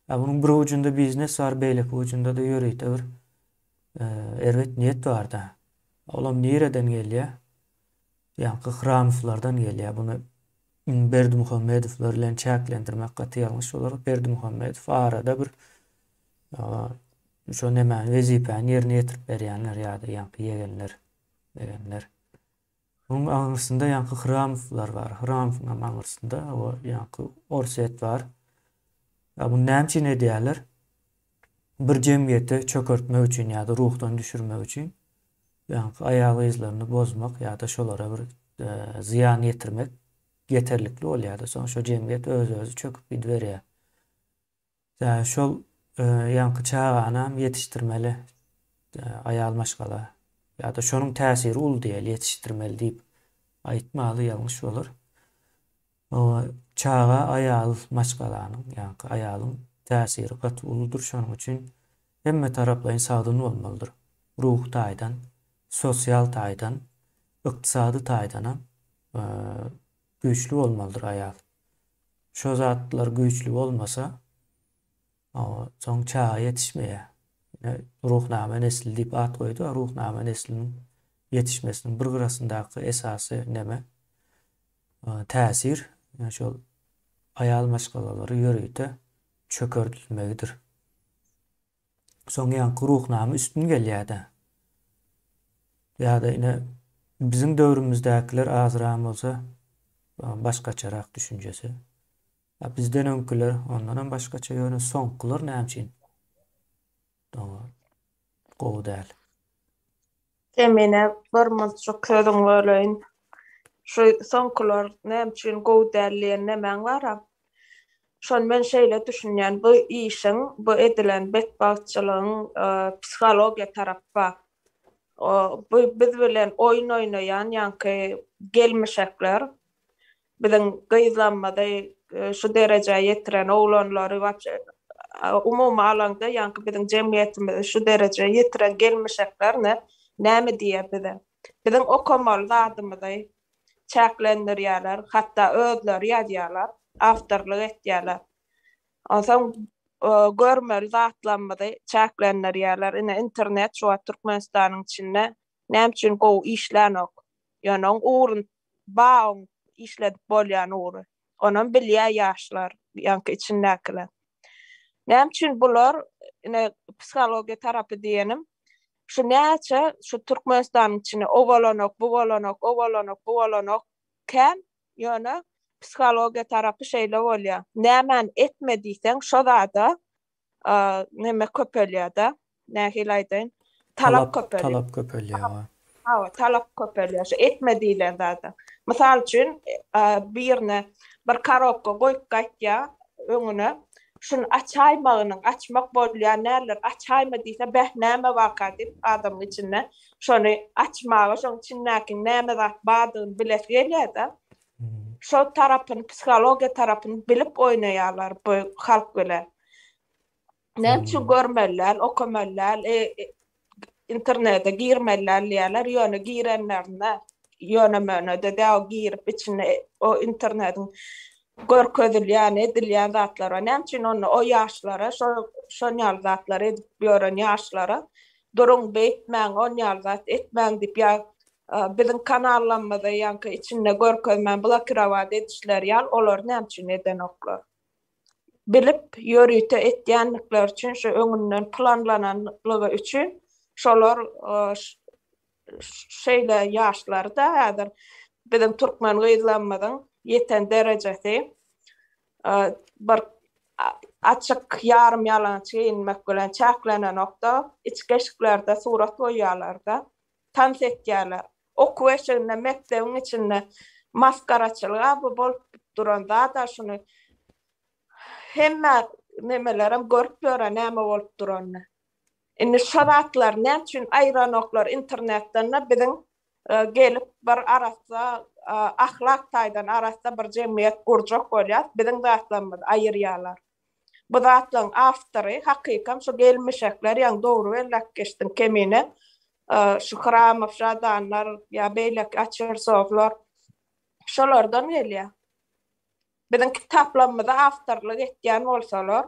Ýa munuň bir ujunda biznes bar, beýleki ujunda-da ýörite bir Erbet niýet barda. Olam nireden gelýär? Ýaňky Hramowlardan gelýär. Muny Berdimuhamedowlar bilen çäklendirmek gaty ýalňyş bolar. Berdimuhamedow arada bir şo nemäni wezipäni ýerine ýetirip berýänler ýa-da ýaňky ýegenler, begenler. Munuň aňyrsynda ýaňky Hramowlar bar. Hramowyň hem aňyrsynda o ýaňky Orsýet bar. Ýa muny näme üçin edýärler? Bir jemgyýeti çökertmek üçin ýa-da ruhdan düşürmek üçin ýaňky aýal-gyzlaryny bozmak ýa-da şolara bir zyýan ýetirmek ýeterlikli bolýar-da. Soň şo jemgyýet öz-özi çöküp gidiberýär. Şol ýaňky çaganam ýetişdirmeli aýal maşgala ýa-da şonuň täsiri uly diýeli ýetişdirmeli diýip aýtmaly ýalňyş bolar. Çaga aýal maşgalanyň ýaňky aýalyň täsiri gaty uludyr şonuň üçin hemme taraplaýyn sagdyn bolmalydyr. Ruhy taýdan, sosial taýdan, ykdysady taýdanam güýçli bolmalydyr aýal. Şo zatlar güýçli bolmasa, soň çaga ýetişmeýär. Ine, Ruhnama nesli diýip at goýdy. Ruhnama nesliniň ýetişmesiniň bir gyrasyndaky esasy neme? Täsir, şol aýal maşgalalary ýörite çökerdilmegidir. Soň ýaňky Ruhnama üstün gelýär-de. Ýa-da ine biziň döwrümizdäkiler azram bolsa başgaçarak düşünjesi. A bizden öňküler ondanam başgaça ýöne soňkular näme üçin gowy däl. Kemine bir munçuk sözüňi böleýin. Şu soňkular näme üçin gowy däl diýen nemäň bar-a. Şony men şeýle düşünýän, bu işiň, bu edilen betbagtçylygyň psihologiýa tarapy bar. Bu biz bilen oýun oýnaýan ýaňky gelmişekler biziň gyzlarymyzy şu derejä ýetiren oglanlary wapşe. umumy alaňda ýaňky biziň jemgyýetimizi şu derejä ýetiren gelmişekler ine näme diýýär bize? Biziň okamaly zadymyzy çäklendirýärler, hatda özleri ýazýarlar, awtorlyk etýärler. Onsoň görmeli zatlarymyzy çäklendirýärler. Ine internet şu wagt Türkmenistanyň içinde näme üçin gowy işlänok? Ýöne oň ugruny ba oň işledip bolýan ugry. Onam bilýär ýaşlar, ýaňky içindäkiler. Näme üçin bular ine psihologiýa tarapy diýenim, şu näçe şu Türkmenistanyň içinde o bolanok, bu bolanok, o bolanok, bu bolanok kän, ýöne psihologiýa tarapy şeýle bolýar. Nämäni etme diýseň, şo zada neme köpelýär-de. Nähili aýdaýyn? Talap köpelýär. Talap köpelýär. Hawa, talap köpelýär. Şu etme diýlen zada. Mysal üçin, birine bir korobka goýup gaýtýar öňüne. Şuny açaýmagynyň, açmak bolýan däldir, açaýma diýse, beh, näme barka diýip, adamyň içinde şony açmaga, şoň içindäkiň näme zat bardygyny bilesi gelýär-de. Şol tarapyny, psihologiýa tarapyny bilip oýnaýarlar bu halk bilen. Näme üçin görmeli däl, okamaly däl, internete girmeli däl diýýärler, ýöne girenlerinde ýöne-möne-de däl, girip içinde o internetiň görkezilýän, edilýän zatlar bar. Näme üçin onda o ýaşlara, şo şon ýaly zatlary edip ýören ýaşlara duruň, beýtmäň, on ýaly zat etmäň diýip ýa biziň kanallarymyzy ýaňky içinde görkezmän blokirowat edişleri ýaly olary näme üçin edenoklar? Bilip ýörite etýändikleri üçin şu öňünden planlananlygy üçin şolar şeýle ýaşlary-da häzir biziň türkmen gyzlarymyzyň ýeten derejesi bir açyk ýarym ýalaňaç geýinmek bilen çäklenenok-da, içki eşiklerde surat goýýarlar-da, tans etýärler. Okuw eşiginde, mekdebiň içinde masgaraçylyk-a bu bolup duran zat-a şuny hemme nemelerem görüp ýör-ä näme bolup duranyny. Indi şo zatlary näme üçin aýyranoklar internetden-de biziň gelip bir arassa ahlak taýdan arassa bir jemgyýet gurjak bolýas, biziň zatlarymyzy aýyrýarlar. Bu zatlaryň awtory hakykam şu gelmişekler ýaňy dogry belläp geçdiň Kemine şu Hramow, Žadanlar ýa beýleki Açersowlar şolardan gelýär. Biziň kitaplarymyza awtorlyk etýän bolsalar,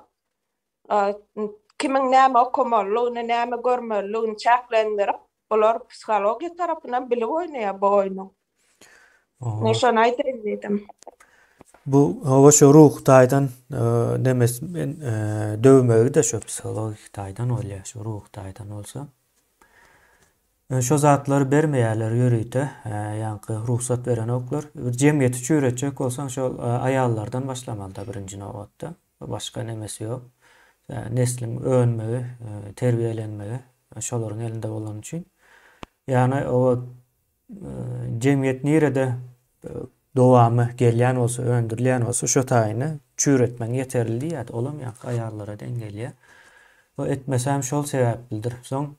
kimiň näme okamalydygyny, näme görmelidigini çäklendirip, bular psihologiýa tarapyndan bilip oýnaýar bu oýny. Men şony aýdaýyn diýdim. Bu hawa şu ruhy taýdan nemesi döwmegi-de şu psihologik taýdan bolýar, şu ruhy taýdan bolsa. Şo zatlary bermeýärler ýörite, ýaňky rugsat berenoklar. Bir jemgyýeti çüýretjek bolsaň şol aýallardan başlamalyda birinji nobatda. Başga nemesi ýok. Nesliň önmegi, terbiýelenmegi şolaryň elinde bolany üçin. Ýagny o jemgyýet nirede dowamy gelýän bolsa, öndürilýän bolsa şo taýyny çüýretmegiň ýeterli diýýärdi. Olam ýaňky aýallara deň gelýär. O etmesem şol sebäplidir. Soň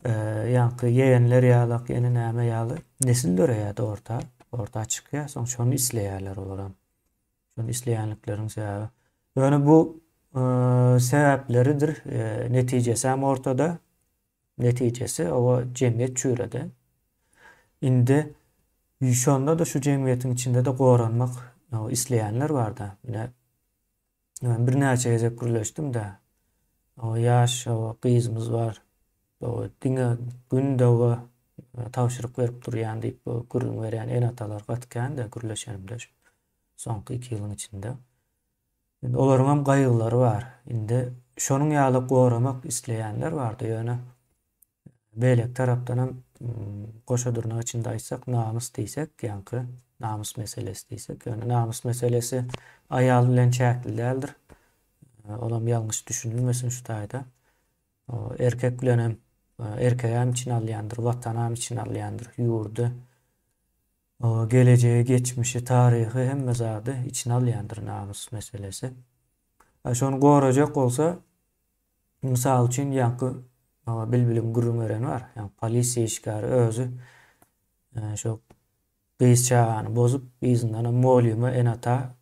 Ýaňky ýegenler ýalak, ýene näme ýaly nesil döreýärdi orta, orta çykýar. Soň şony isleýärler olaram. Şony isleýänlikleriň sebäbi. Ýöne bu sebäpleridir, netijesi hem ortada. Netijesi oba jemgyýet çüýredi. Indi şonda-da şu jemgyýetiň içinde-de goranmak isleýänler barda. Ine Men birnäçe gezek gürleşdim-de. O ýaş o gyzymyz bar. O diňe günde o tabşyryk berip durýan diýip bu gürrüň berýän ene-atalar gaty kän-de gürleşenimde şu soňky 2 ýylyň içinde. Indi olaryň hem gaýgylary bar. Indi şonuň ýaly goramak isleýänler bardy, ýöne Beýleki tarapdanam goşa dyrnak içinde aýtsak namys diýsek, ýaňky namys meselesi diýsek, ýöne namys meselesi aýal bilen çäkli däldir. Olam ýalňyş düşünilmesin şu taýda. Erkek bilen hem erkegem içine alýandyr, watanam içine alýandyr, ýurdy, gelejegi, geçmişi, taryhy hemme zady içine alýandyr namys meselesi. Şony gorajak bolsa Mysal üçin ýaňky maňa Bilbiliň gürrüň bereni bar. Ýaňky polisiýa işgäri özi şo gyz çagany bozup, yzyndanam molyma ene-ata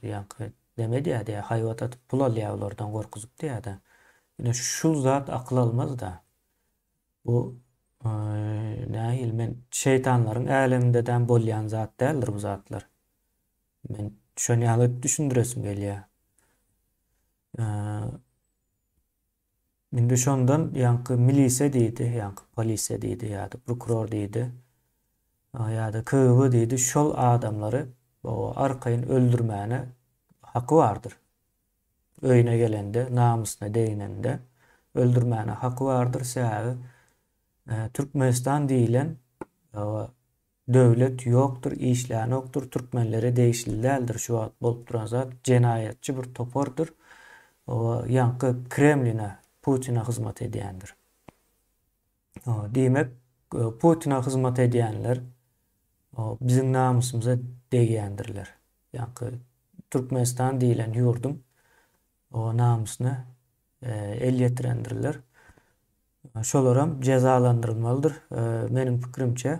ýaňky Neme edýär diýýär, haýbat atyp pul alýar olardan gorkuzyp diýýär-de. Ine şul zat akyl almaz-da. Bu nähili men şeýtanlaryň älemindedem bolýan zat däldir bu zatlar. Men şony ýaly edip düşündiresim gelýär. Indi şondan ýaňky milisiýa diýdi, ýaňky polisiýa diýdi ýa-da prokuror diýdi, ýa-da KGB diýdi, şol adamlary arkaýyn öldürmäne haky bardyr. Öýüne gelende, namysyna deginende öldürmäne haky bardyr. Sebäbi Türkmenistan diýlen Döwlet ýokdur, işlänokdyr, türkmenlere degişli däldir şu wagt bolup duran zat, jenaýatçy bir topardyr, o ýaňky Kremline, Putine hyzmat edýändir. Diýmek, Putine hyzmat edýänler biziň namysymyza degýändirler. Ýaňky Türkmenistan diýlen ýurduň namysyna el ýetirendirler. Şolaram jezalandyrylmalydyr. Meniň pikirimçe,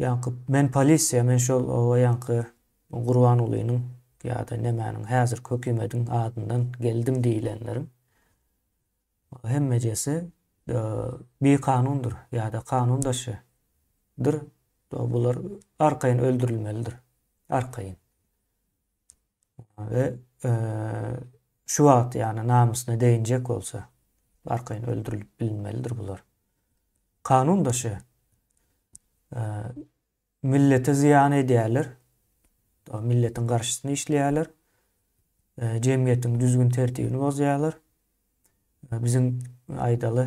ýaňky men polisiýa, men şol oba ýaňky Gurbangulynyň ýa-da nemäniň häzirki hökümediň adyndan geldim diýilenleriň hemmejesi bikanundyr ýa-da kanun daşydyr. Bular arkaýyn öldürilmelidir. Arkaýyn. We şu wagt ýagny namysyna deginjek bolsa arkaýyn öldürilip bilinmelidir bular. Kanun daşy millete zyýan edýärler. Milletiň garşysyna işleýärler. Jemgyýetiň düzgün tertibini bozýarlar. Biziň aýdaly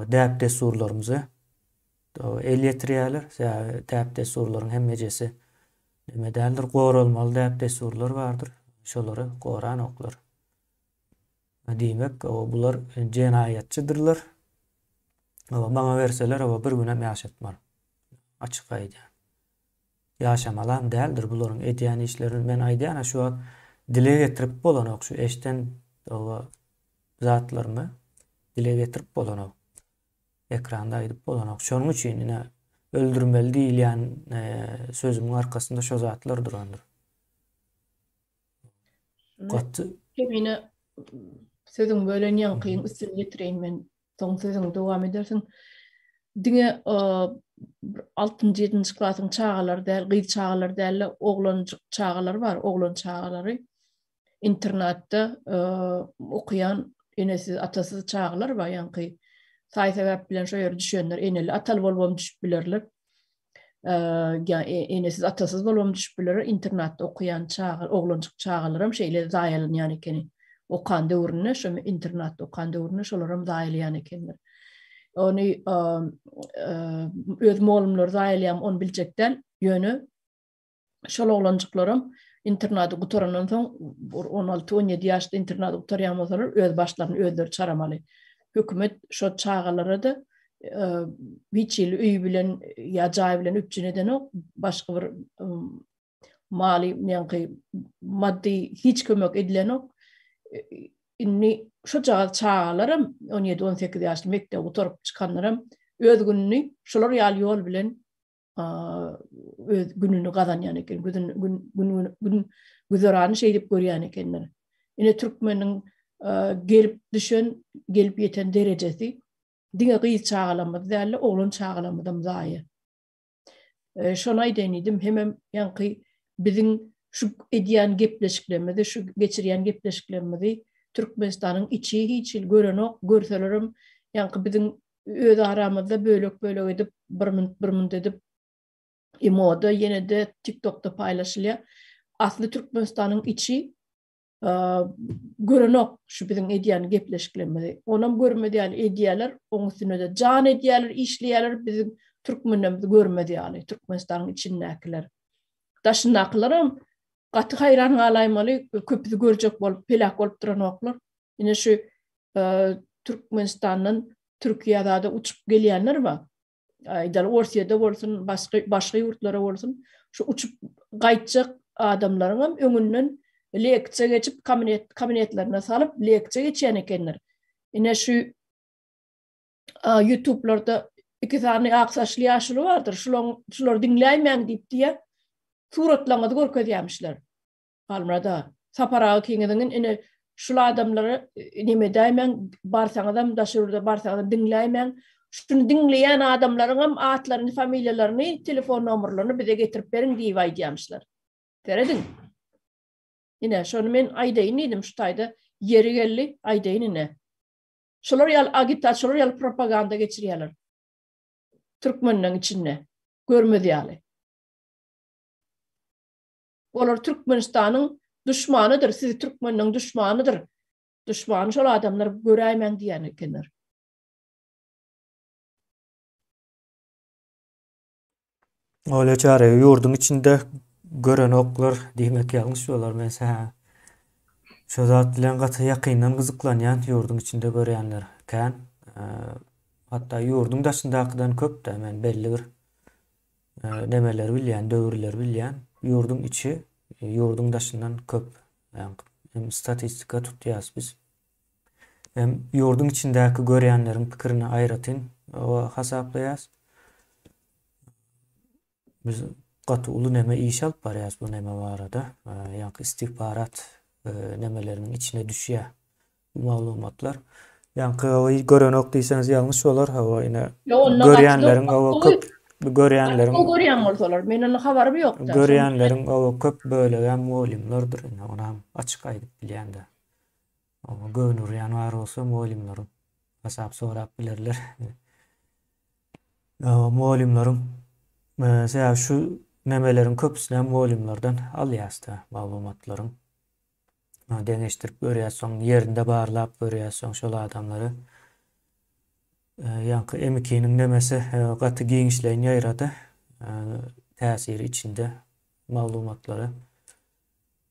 däp-dessurlarymyzy el ýetirýärler. Sebäbi däp-dessurlaryň hemmejesi Neme däldir, goralmaly däp-dessurlar bardyr, şolary goranoklar. Diýmek, bular jenaýatçydyrlar. Maňa berseler, bir günem ýaşatmaryn. Açyk aýdýan. Ýaşamalam däldir bularyň edýän işlerini. Men aýdýan-a şu wagt dile getirip bolanok şu eşden zatlarymy dile getirip bolanok. Ekranda aýdyp bolanok. Şonuň üçin ine öldürmeli diýilýän sözümiň arkasynda şo zatlar durandyr. Gaty Kemine sözüň bölen ýaňkyň üstüni ýetireýin men. Soň sözüňi dowam edersiň. Diňe altynjy, ýedinji klasyň çagalary däl, gyz çagalary däl-de, oglanjyk çagalar bar, oglan çagalary. Internatda okaýan enesiz, atasyz çagalar bar, ýaňky saý-sebäp bilen şo ýere düşenler, eneli, ataly bolubam düşüp bilerler. Ýa enesiz, atasyz bolubam düşüp bilerler. Internatda okaýan çaga, oglanjyk çagalaram şeýle zaýalanýan ekeni. Okan döwründe, şo internatda okan döwründe şolaram zaýalaýan ekenler. Ony öz mugallymlary zaýalaýarmy, ony biljek däl. Ýöne Şol oglanjyklaram internady gutarandan soň, bir on alty, on ýedi ýaşda internady gutarýan bolsalar, öz başlaryny özleri çaramaly. Hökümet şo çagalara-da hiç hili öý bilen ýa jaý bilen üpjün edenok, başga bir maly, ýaňky maddy hiç kömek edilenok. Indi şojagaz çagalaram on ýedi, on sekiz ýaşly mekdebi gutaryp çykanlaram öz gününi şolar ýaly ýol bilen öz gününi gazanýan eken, gün gün gün gün güzerany şeýdip görýän ekenler. Ine türkmeniň gelip düşen, gelip ýeten derejesi diňe gyz çagalarymyz däl-de, oglan çagalarymyzam zaýa. Şony aýdaýyn diýdim, hemem ýaňky biziň şu edýän gepleşiklerimizi, şu geçirýän gepleşiklerimizi Türkmenistanyň içi hiç hili görenok, görselerem ýaňky biziň öz aramyzda bölek-bölek edip, bir minut, bir minut edip imoda, ýene-de TikTokda paýlaşylýar. Asly Türkmenistanyň içi görenok şu biziň edýän gepleşiklerimizi. Onam görmez ýaly edýärler, oň üstüne-de jan edýärler, işleýärler biziň türkmenlerimizi görmez ýaly, Türkmenistanyň içindäkiler. Daşyndakylaram gaty haýran galaýmaly, köpüsi görjek bolup, peläk bolup duranoklar. Ine şu Türkmenistandan Türkiýä zada uçup gelýänler bar. Aýdaly Orsýede bolsun, başga başga ýurtlara bolsun, şu uçup gaýtjak adamlaryň hem öňünden leksiýa geçip kabinet kabinetlerine salyp leksiýa geçýän ekenler. Ine şu YouTube'larda iki sany ak saçly ýaşuly bardyr. Şulaň şulary diňläýmäň diýip diýä. Suratlaryňyzy görkezýärmişler. Halmyrat aga. Sapar aga ikiňiziň ine şul adamlara neme edäýmäň, barsaňyzam daşary ýurda barsaňyzam diňläýmäň. Şuny diňleýän adamlaryňam atlaryny, familiýalaryny, telefon nomerlerini bize getirip beriň diýip aýdýamyşlar. Serediň. Ine, şony men aýdaýyn diýdim şu taýda. Ýeri geldi, aýdaýyn ine. Şolar ýaly agitasiýa, şolar ýaly propaganda geçirýärler. Türkmenleň içinde görmez ýaly. Olar Türkmenistanyň duşmanydyr, sizi türkmenleň duşmanydyr. Duşmany şol adamlar göräýmäň diýýän ekenler. Olja Çaryýewa ýurduň içinde görenoklar diýmek ýalňyş bolar. Men sä şo zat bilen gaty ýakyndan gyzyklanýan ýurduň içinde görýänler kän. Hatda ýurduň daşyndakydan köp-de men belli bir nemeleri bilýän, döwürleri bilýän. Ýurduň içi ýurduň daşyndan köp. Hem statistika tutýas biz. Hem ýurduň içindäki görýänleriň pikirini aýratyn hasaplaýas. Biz gaty uly neme iş alyp barýas bu neme barada. Ýaňky istihbarat nemeleriniň içine düşýär bu maglumatlar. Ýaňky görenok diýseňiz ýalňyş bolar. Hawa ine görýänleriň hawa köp görýänleriň görýän bolsalar men onda habarym ýok. Görýänleriň hawa köp bölegem mugallymlardyr. Ine onam açyk aýdyp bilýän-de. Oňa göwün urýan bar bolsa mugallymlaryň hasap sorap bilerler. Mugallymlaryň sebäbi şu nemeleriň köpüsini hem mugallymlardan alýas-da maglumatlaryň. Deňeşdirip görýäs soň ýerinde barlap görýäs soň şol adamlary. Ýaňky M2-niň nemesi gaty giňişleýin ýaýrady. Täsiri içinde maglumatlary.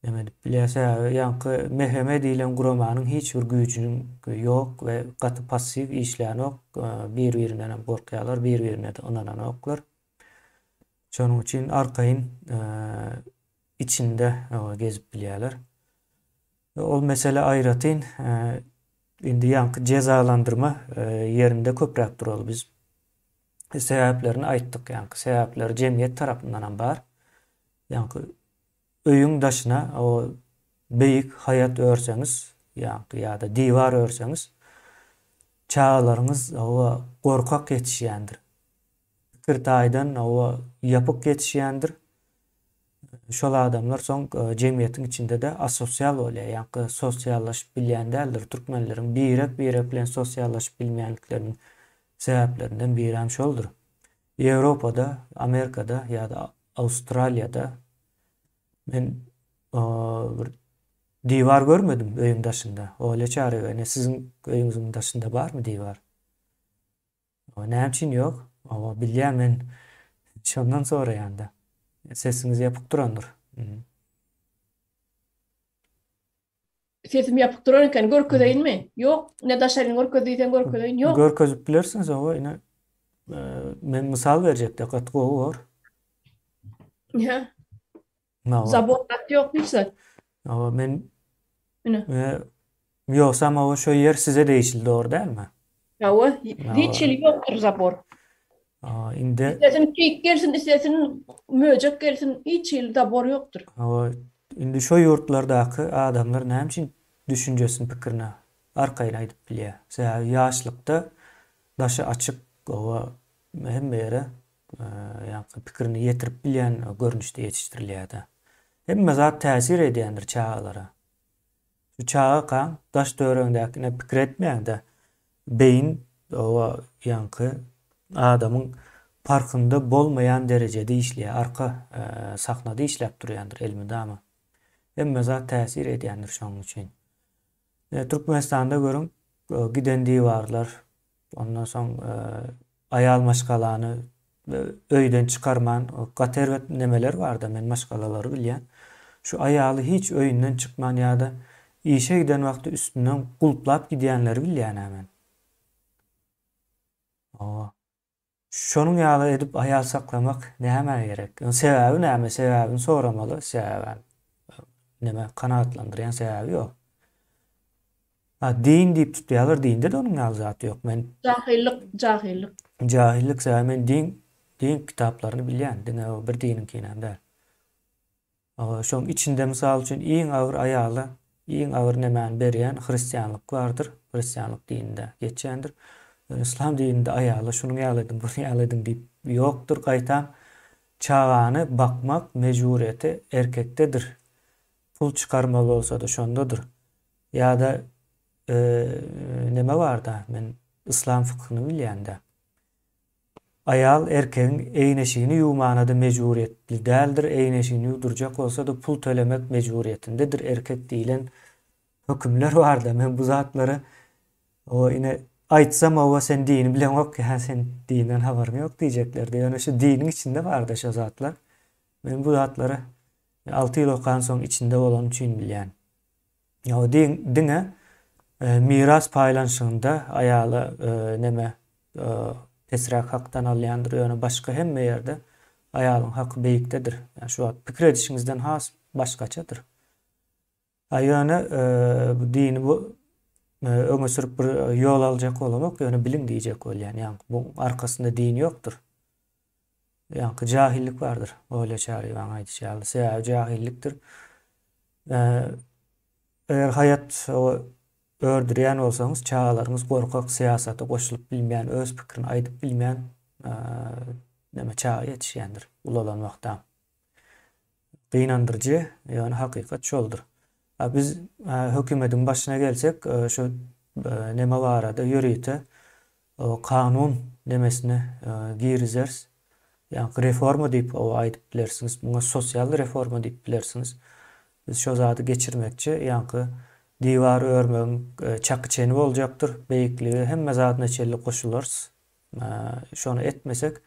Neme edip bilýär, sebäbi ýaňky MHM diýlen guramanyň hiç bir güýjüniň ýok we gaty passiw işlänok, bir-birinden hem gorkýarlar, bir-birine-de ynananoklar. Şonuň üçin arkaýyn içinde gezip bilýärler. Ol mesele aýratyn indi ýaňky jezalandyrma ýerinde köpräk duraly biz. Sebäplerini aýtdyk ýaňky sebäpleri jemgyýet tarapyndan hem bar. Ýaňky öýüň daşyna o beýik haýat örseňiz, ýaňky ýa-da diwar örseňiz, çagalaryňyz hawa gorkak ýetişýändir. Pikir taýdan hawa ýapyk ýetişýändir. Şol adamlar soň jemgyýetiň içinde-de asosial bolýar, ýaňky sosiallaşyp bilýän däldir. Türkmenleriň birek-birek bilen sosiallaşyp bilmeýänlikleriniň sebäplerinden birem şoldur. Ýewropada, Amerikada ýa-da Awstraliýada men bir diwar görmedim öýüň daşynda. Olja Çaryýewa, ine siziň öýüňiziň daşynda barmy diwar? Näme üçin ýok? Hawa, bilýän men şondan soraýan-da. Sesiňiz ýapyk durandyr. Sesim ýapyk duran eken, görkezeýinmi? Ýok, ine daşaryny görkez diýseň görkezeýin, ýok. Görkezip bilersiňiz, hawa, ine men mysal berjekde, gaty gowy bor. Ýa. Zabor zat ýok, hiç zat. Hawa, men Ine. Ýogsam hawa şo ýer size degişli, dogry dälmi? Hawa, hiç hili ýokdur zabor. Indi Islesin keýik gelsin, islesin möjek gelsin, hiç hili zabor ýokdur. Hawa, indi şo ýurtlardaky adamlar näme üçin düşünjesini, pikirini arkaýyn aýdyp bilýär? Sebäbi ýaşlykda daşy açyk, hawa, hemme ýere ýaňky pikirini ýetirip bilýän görnüşde ýetişdirilýär-de. Hemme zat täsir edýändir çagalara. Şu çagakaň daş-töweregiňdäkine pikir etmäň-de, beýin oba ýaňky adamyň parhynda bolmaýan derejede işleýär, arka sahnada işläp durýandyr elmydama. Hemme zat täsir edýändir şonuň üçin. Türkmenistanda görüň, giden diwarlar, ondan soň aýal maşgalany öýden çykarman, gaty erbet nemeler barda, men maşgalalary bilýän. Şu aýaly hiç öýünden çykman ýa-da işe giden wagty üstünden gulplap gidýänleri bilýän-ä men. Hawa. Şonuň ýaly edip aýal saklamak nämä gerek? Sebäbi näme? Sebäbini soramaly. Sebäbi neme kanagatlandyrýan sebäbi ýok. Ha din diýip tutýarlar, dinde-de onuň ýaly zat ýok. Men Jahyllyk, jahyllyk. Jahyllyk sebäbi men din din kitaplaryny bilýän, diňe bir diniňkinem däl. Şoň içinde mysal üçin iň agyr aýala iň agyr nemäni berýän hristianlyk bardyr. Hristianlyk dininde geçýändir. Ýöne yslam dininde aýala şunuň ýaly ediň, bunuň ýaly ediň diýip ýokdur. Gaýtam çagany bakmak mejburyýeti erkekdedir. Pul çykarmaly bolsa-da şondadyr. Ýa-da neme barda men yslam fykhyny bilýän-dä. Aýal erkegiň egin-eşigini ýuwmana-da mejburyýetli däldir, egin-eşigini ýuwdurjak bolsa-da pul tölemek mejburyýetindedir erkek diýlen hökümler barda men bu zatlary o ine aýtsam owa sen dini bileňok ýa sen dinden habaryň ýok diýjeklerdi ýöne şu diniň içinde barda şo zatlar men bu zatlary 6 ýyl okansoň içinde bolany üçin bilýän. O diňe miras paýlanyşygynda aýala neme pesräk hakdan alýandyr, ýöne başga hemme ýerde aýalyň haky beýikdedir. Ýa şu wagt pikir edişiňizden has başgaçadyr. A ýöne bu dini bu öňe sürüp bir ýol aljak bolamok, ýöne biliň diýjek bolýan. Ýa bu arkasynda din ýokdur. Ýaňky jahillik bardyr. Olýa Çaryýewanyň aýdyşy ýaly, sebäbi jahillikdir. Eger haýat ördürýän bolsaňyz, çagalaryňyz gorkak, syýasata goşulyp bilmeýän, öz pikirini aýdyp bilmeýän näme çaga ýetişýändir ulalan wagtam. Gynandyryjy, ýöne hakykat şoldur. A biz hökümediň başyna gelsek, şu neme barada ýörite kanun nemesini girizeris. Ýaňky reforma diýip aýdyp bilersiňiz, muňa sosial reforma diýip bilersiňiz. Biz şo zady geçirmekçi, ýaňky diwar örmegiň çaky-çeni boljakdyr, beýikligi hemme zadyna çenli goşularys. Şony etmesek,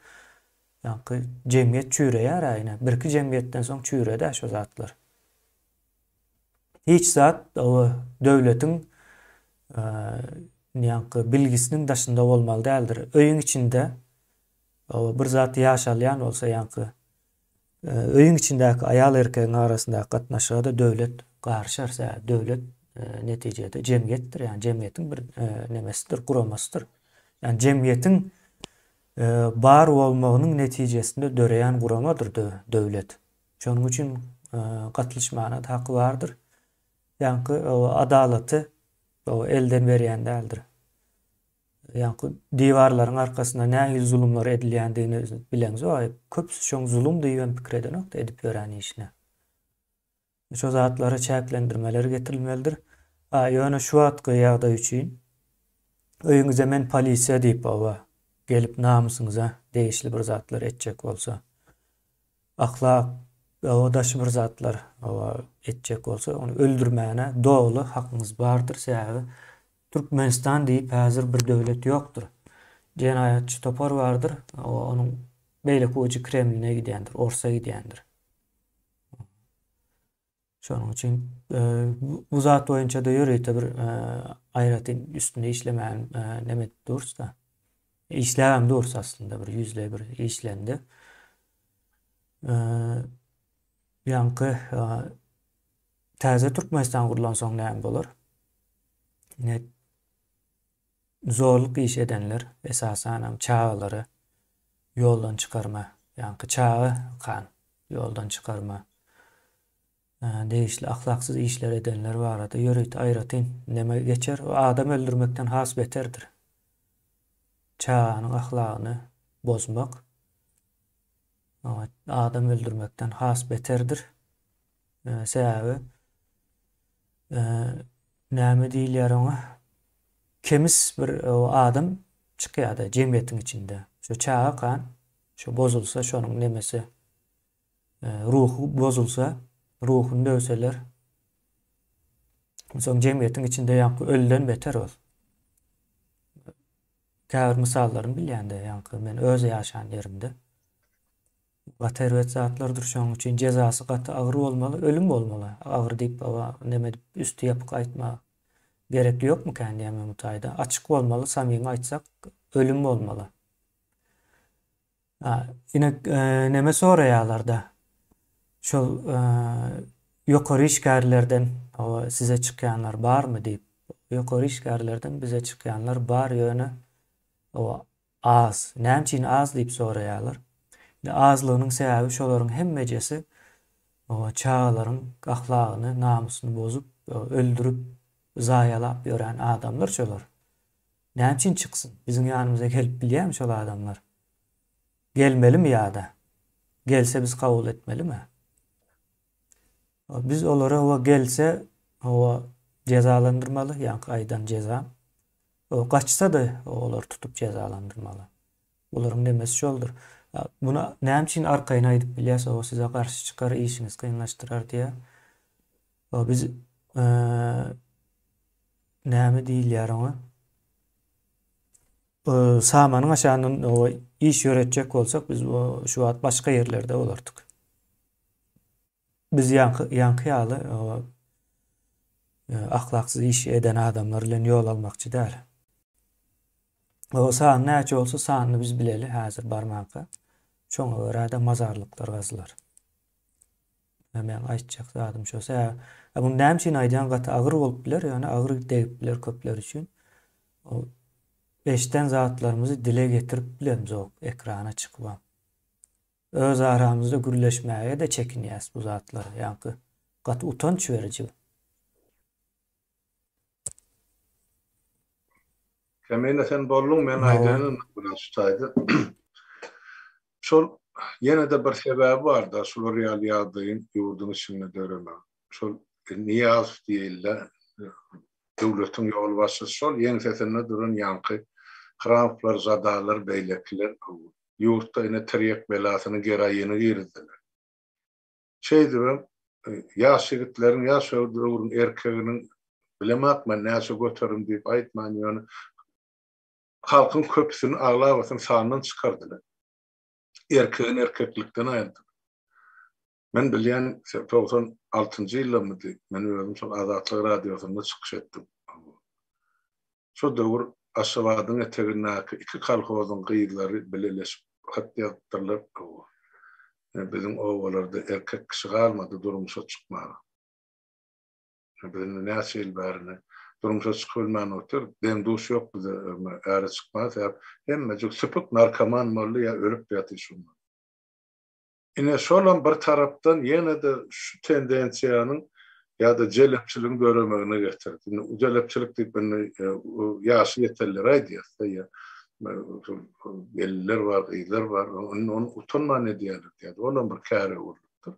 ýaňky jemgyýet çüýreýär-ä ine. Birki jemgyýetden soň çüýredi-ä şo zatlar. Hiç zat o döwletiň ýaňky bilgisiniň daşynda bolmaly däldir. Öýüň içinde bir zat ýaşalýan bolsa ýaňky öýüň içindäki aýal-erkegiň arasyndaky gatnaşyga-da döwlet garyşar. Sebäbi döwlet netijede jemgyýetdir, ýagny jemgyýetiň bir nemesidir, guramasydyr. Ýagny jemgyýetiň bar bolmagynyň netijesinde döreýän guramadyr döwlet. Şonuň üçin gatlyşmana-da haky bardyr. Ýaňky adalaty elden berýän däldir. Ýaňky diwarlaryň arkasynda nähili zulumlar edilýändigini bileňzok. Köpüsi şoň zulum diýibem pikir edenok-da edip ýören işine. Şo zatlara çäklendirmeler getirilmelidir. A ýöne şu wagtky ýagdaý üçin öýüňize men polisiýa diýip oba gelip namysyňyza degişli bir zatlar etjek bolsa, ahlak oba daşy bir zatlar oba etjek bolsa ony öldürmäne doly hakyňyz bardyr. Sebäbi Türkmenistan diýip häzir bir döwlet ýokdur. Jenaýatçy topar bardyr. Onuň beýleki ujy Kremline gidýändir, Orsa gidýändir. Şonuň üçin bu zat boýunça-da ýörite bir aýratyn üstünde işlemän neme edip durus-da. Işläbem durus aslynda bir ýüzleý bir işlendi. Ýaňky täze Türkmenistan gurlansoň näme bolar? Ne Zorluk iş edenler, esasanam çagalary ýoldan çykarma, ýaňky çaga kan ýoldan çykarma, degişli ahlaksyz işler edenler barada ýörite aýratyn neme geçer, o adam öldürmekden has beterdir. Çaganyň ahlagyny bozmak adam öldürmekden has beterdir. Sebäbi näme diýilýär oňa? Kemis bir adam çykýar-da jemgyýetiň içinde. Şu çaga kan şu bozulsa şonuň nemesi ruhy bozulsa, ruhuny döwseler soň jemgyýetiň içinde ýaňky ölüden beter ol. Käbir mysallaryny bilýän-de ýaňky men öz ýaşan ýerimde. Gaty erbet zatlardyr şoň üçin jezasy gaty agyr bolmaly ölüm bolmaly agyr diýip neme edip üsti ýapyk aýtma gerek ýokmykän diýýän men bu taýda açyk bolmaly samimi aýtsak ölüm bolmaly ine neme soraýalarda şol ýokary işgärlerden size çykýanlar barmy diýip ýokary işgärlerden bize çykýanlar bar ýöne Az. Näme üçin az diýip soraýarlar. Indi azlygynyň sebäbi şolaryň hemmejesi Çagalaryň ahlagyny, namysyny bozup, öldürip, zaýalap ýören adamlar şolar. Näme üçin çyksyn? Biziň ýanymyza gelip bilýärmi şol adamlar? Gelmelimi ýa-da? Gelse biz kabul etmelimi? Biz olary hawa gelse hawa jezalandyrmaly, ýaňky aýdan jezam. Gaçsa-da olary tutup jezalandyrmaly. Bularyň nemesi şoldur. Muny näme üçin arkaýyn aýdyp bilýäs, o size garşy çykar, işiňizi kynlaşdyrar diýýär. Biz näme diýilýär oňa? Samanyň aşagyndan iş ýöretjek bolsak, biz şu wagt başga ýerlerde bolardyk. Biz ýaňky ýaňky ýaly ahlaksyz iş eden adamlar bilen ýol almakçy däl. O sany näçe bolsa sanyny biz bileli häzir barmanka. Şoňa görä-de mazarlyklar gazylar. Meň aýtjak zadym şo. Sebäbi muny näme üçin aýdýan gaty agyr bolup biler, ýöne agyr degip biler köpler üçin. O eşden zatlarymyzy dile getirip bilemzok ekrana çykybam. Öz aramyzda gürleşmäge-de çekinýäs bu zatlara. Ýaňky gaty utanç beriji. Kemine sen bolduň men aýdaýyn onda biraz şu taýda. Şol ýene-de bir sebäbi bar-da şular ýaly ýagdaýyň ýurduň içinde döremegi. Şol Nyýazow diýilde döwletiň ýolbaşçysy şol ýeňsesinde duran ýaňky Hramowlar, Žadarlar beýlekiler ýurtda ine tirýek belasyny geroini girizdiler. Şeýdibem, ýaş ýigitleriň, ýaş döwrüň erkeginiň, bilemok men näçe göterim diýip aýtman, ýöne halkyň köpüsini, aglabasyny sandan çykardylar. Erkegini erkeklikden aýyrdylar. Men bilýän, 96-njy ýyldamydy, men özüm şol Azatlyk radiosynda çykyş etdim. Şo döwür Aşgabadyň etegindäki iki kolhozyň gyzlary bileleşip hat ýazypdyrlar, Biziň obalarda erkek kişi galmady durmuşa çykmaga. Biz indi näçe ýyl bäri ine durmuşa çykyp bilmän otyrys. Deň-duş ýok bize äre çykmaga, sebäp hemmejik süpük narkoman boldy ýa ölüp ýatyr şundan. Ine, şolam bir tarapdan ýene-de şu tendensiýanyň ýa-da jelepçiligiň döremegine getirdi. Indi jelepçilik diýip indi ýaşy ýetenlere aýdýas-da, ýa gelinler bar, gyzlar bar, indi ony utanman edýärler diýýär. Olam bir käre öwrülipdir.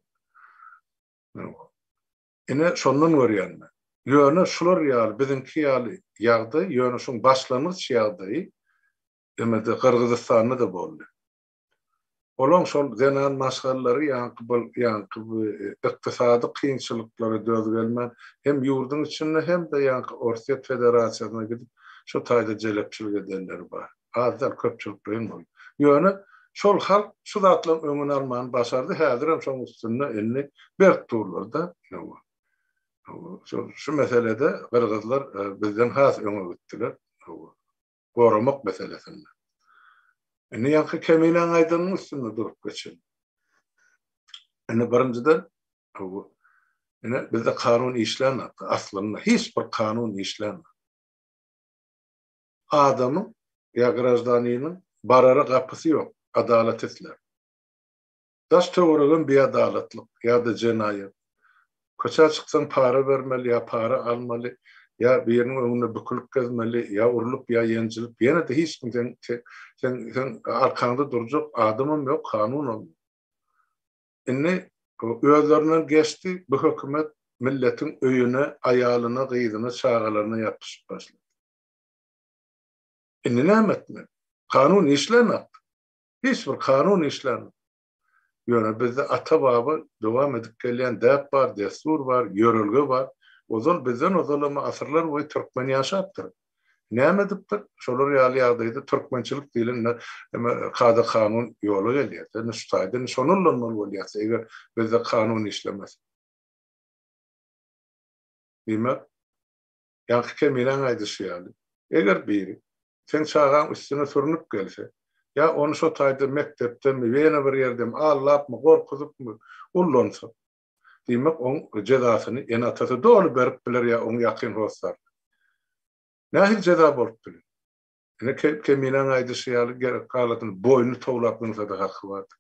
Ine, şondan görýän men. Ýöne şular ýaly, biziňki ýaly ýagdaý, ýöne şuň başlangyç ýagdaýy indi Gyrgyzystanda-da boldy. Olaň şol zenan maşgalalary ýaňky bol ýaňky bu ykdysady kynçylyklara döz gelmän hem ýurduň içinde hem-de ýaňky Orsýet Federasiýasyna gidip şo taýda jelepçilik edenleri bar. Az däl köpçülikleýin boldy. Ýöne şol halk şu zatlaryň öňüni almany başardy häzirem şoň üstünde indi berk durlar-da. Şol şu meselede gyrgyzlar bizden has öňe gitdiler. Goramak meselesinde. Indi ýaňky Keminäň aýdanynyň üstünde durup geçelim. Indi birinjiden, ine bizde kanun işlänok. Aslynda hiç bir kanun işlänok. Adamyň ýa graždaniniň barara gapysy ýok, adalat isläp. Daş-töweregem biadalatlyk ýa-da jenaýat. Köçä çyksaň para bermeli ýa para almaly, ýa biriniň öňünde bükülip gezmeli, ýa urlup, ýa ýenjilip, ýene-de hiç kim seň seň seň arkaňda durjak adamam ýok, kanunam ýok. Indi özlerinden geçdi, bu hökümet milletiň öýüne, aýalyna, gyzyna, çagalaryna ýapyşyp başlady. Indi näme etmeli? Kanun işlänok. Hiç bir kanun işlänok. Ýöne bizde ata-baba dowam edip gelýän däp bar, dessur bar, ýörelge bar. Ozal bizden ozalam asyrlar boýy türkmen ýaşapdyr. Näme edipdir? Şolar ýaly ýagdaýda türkmençilik diýlen kada-kanun ýola gelýär. Indi şu taýda indi şony ullanmaly bolýar, eger bizde kanun işlemese. Diýmek, Ýaňky Kemiläň aýdyşy ýaly, eger biri seň çagaň üstüne sürnüp gelse, ýa ony şo taýda mekdepdemi, ýene bir ýerdemi aldapmy, gorkuzypmy ullansa, diýmek, oň jezasyny ene-atasy doly berip biler ýa oň ýakyn hossarlary. Nähili jeza bolup biler? Ine, Kemiläň aýdyşy ýaly, gerek halatynda boýnuny towlap zyňsa-da haky bardyr.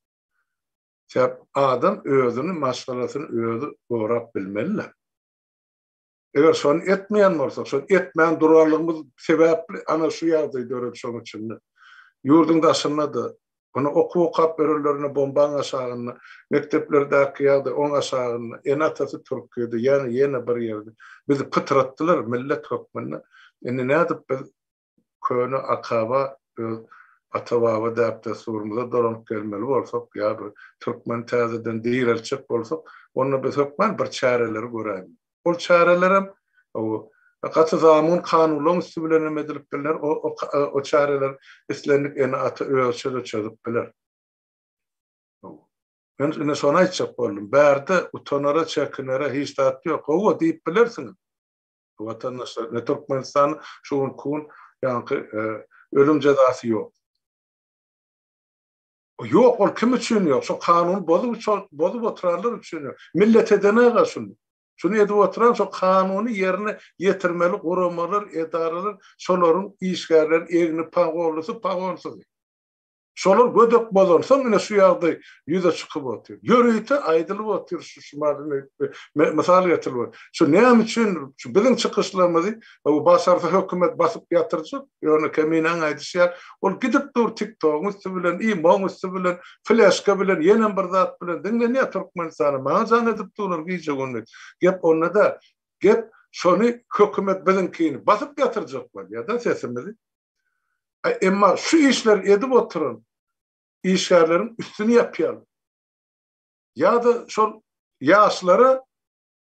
Sebäp adam özüni, maşgalasyny özi gorap bilmeli-dä. Eger şony etmeýän bolsak, şony etmän duranlygymyz sebäpli ana şu ýagdaý döredi şonuň üçin-de. Ýurduň daşynda-da, ony okuw okap ýörenlerine bombaň aşagynda, mekdeplerdäki ýagdaý oň aşagynda, ene-atasy Türkiýede, ýa ýene bir ýerde bizi pytratdylar millet hökmünde. Indi nädip biz köne akaba öz ata-baba däp-dessurymyza dolanyp gelmeli bolsak ýa bir türkmeni täzeden direltjek bolsak, onda biz hökman bir çäreleri göräýmeli. Ol çärelerem gaty zamun kanunlaryň üsti bilen hem edilip bilner, o çäreler islendik ene-ata özçe-de çözüp biler. Men ine şony aýtjak boldum. Bärde utanara, çekinere hiç zat ýok. Hawa diýip bilersiňiz. Watandaşlar, ine Türkmenistanda şu günki gün ýaňky ölüm jezasy ýok. Ýok, ol kim üçin ýok? Şo kanuny bozup, bozup oturanlar üçin ýok. Millet edenok-a şuny. Şuny edip oturan şo kanuny ýerine ýetirmeli guramalar, edaralar, şolaryň işgärleri egni pagonlysy, pagonsyzy. Şolar gödek bozansoň ine şu ýagdaý ýüze çykyp otyr. Ýörite aýdylyp otyr şu şu mysal getirilip otyr. Şu näme üçin şu biziň çykyşlarymyzy başarsa hökümet basyp ýatyrjak, ýöne Keminäň aýdyşy ýaly ol gidip dur TikTogyň üsti bilen, imoň üsti bilen, fleşka bilen, ýenem bir zat bilen diňlenýär Türkmenistana. Maňa jaň edip durlar gije-gündiz. Gep onda däl. Gep şony hökümet biziňkini basyp ýatyrjak bolýar-da sesimizi. Emma şu işleri edip oturan işgärleriň üstüni ýapýarlar. Ýa-da şol ýaşlara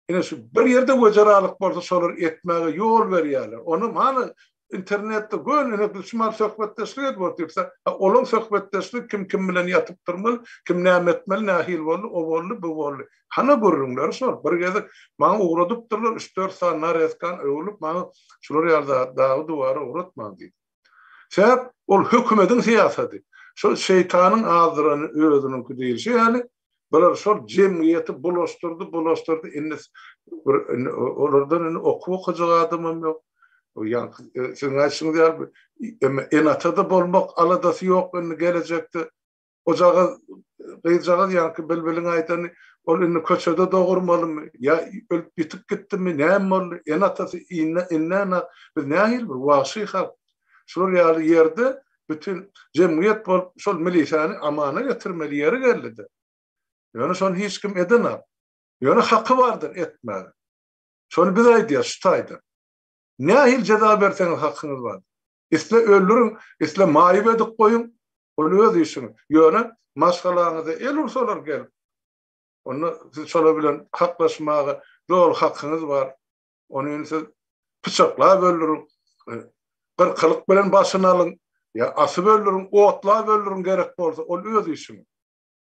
ine şu bir ýerde wejeralyk bolsa şolary etmäge ýol berýärler. Ony hany internetde göni ine biz şu söhbetdeşlik edip otyrys. Olaň söhbetdeşligi kim kim bilen ýatyp durmaly, kim näme etmeli, nähili boldy, o boldy, bu boldy. Hany gürrüňleri şol. Bir gezek maňa ugradypdyrlar, üç-dört sany narezkany öwrülip maňa şular ýaly zat dagy-duwara ugratmaň diýdi. Sebäp ol hökümediň syýasady. Şol şeýtanyň azdyrany özüniňki diýilşi ýaly, bular şol jemgyýeti bulaşdyrdy, bulaşdyrdy, indi bir indi olardan indi okuw okajak adamam ýok. Ýaňky siziň aýdyşyňyz ýaly ene-ata-da bolmak aladasy ýok indi gelejekde. Ojagaz, gyzjagaz ýaňky bilbiliň aýdany, ol indi köçede dogurmalymy, ýa ölüp ýitip gitdimi, näme boldy, ene-atasy indä-na, biz nähili bir wagşy halk. Şular ýaly ýerde bütin jemgyýet bolup şol milisäni amana getirmeli ýeri geldi-de. Ýöne şony hiç kim edenok. Ýöne haky bardyr etmäge. Şony biz aýdýas şu taýda. Nähili jeza berseňiz hakyňyz bar. Isle öldüriň, isle maýyp edip goýuň, ol öz işiňiz. Ýöne maşgalaňyza el ursalar gelip, onda siz şolar bilen haklaşmaga doly hakyňyz bar. Ony indi siz pyçaklap öldüriň, gyrkylyk bilen başyny alyň, ýa asyp öldüriň, otlap öldüriň gerek bolsa, ol öz işiňiz.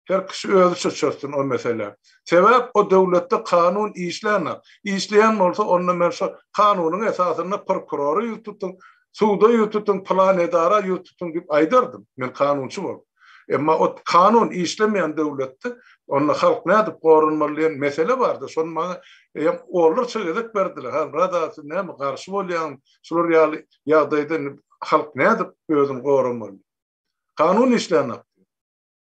Her kişi özüçe çözsün o meseläni. Sebäp o döwletde kanun işlänok. Işleýän bolsa onda men şo kanunyň esasynda prokurora ýüz tutuň, suda ýüz tutuň, pylan edara ýüz tutuň diýip aýdardym. Men kanunçy bolup. Emma o kanun işlemeýän döwletde onda halk nädip goranmaly diýen mesele bardy. Şony maňa eýýäm onlarça gezek berdiler. Halmyrat aga siz näme garşy bolýaňyz? Şular ýaly ýagdaýda indi halk nädip özüni goramaly? Kanun işlänok.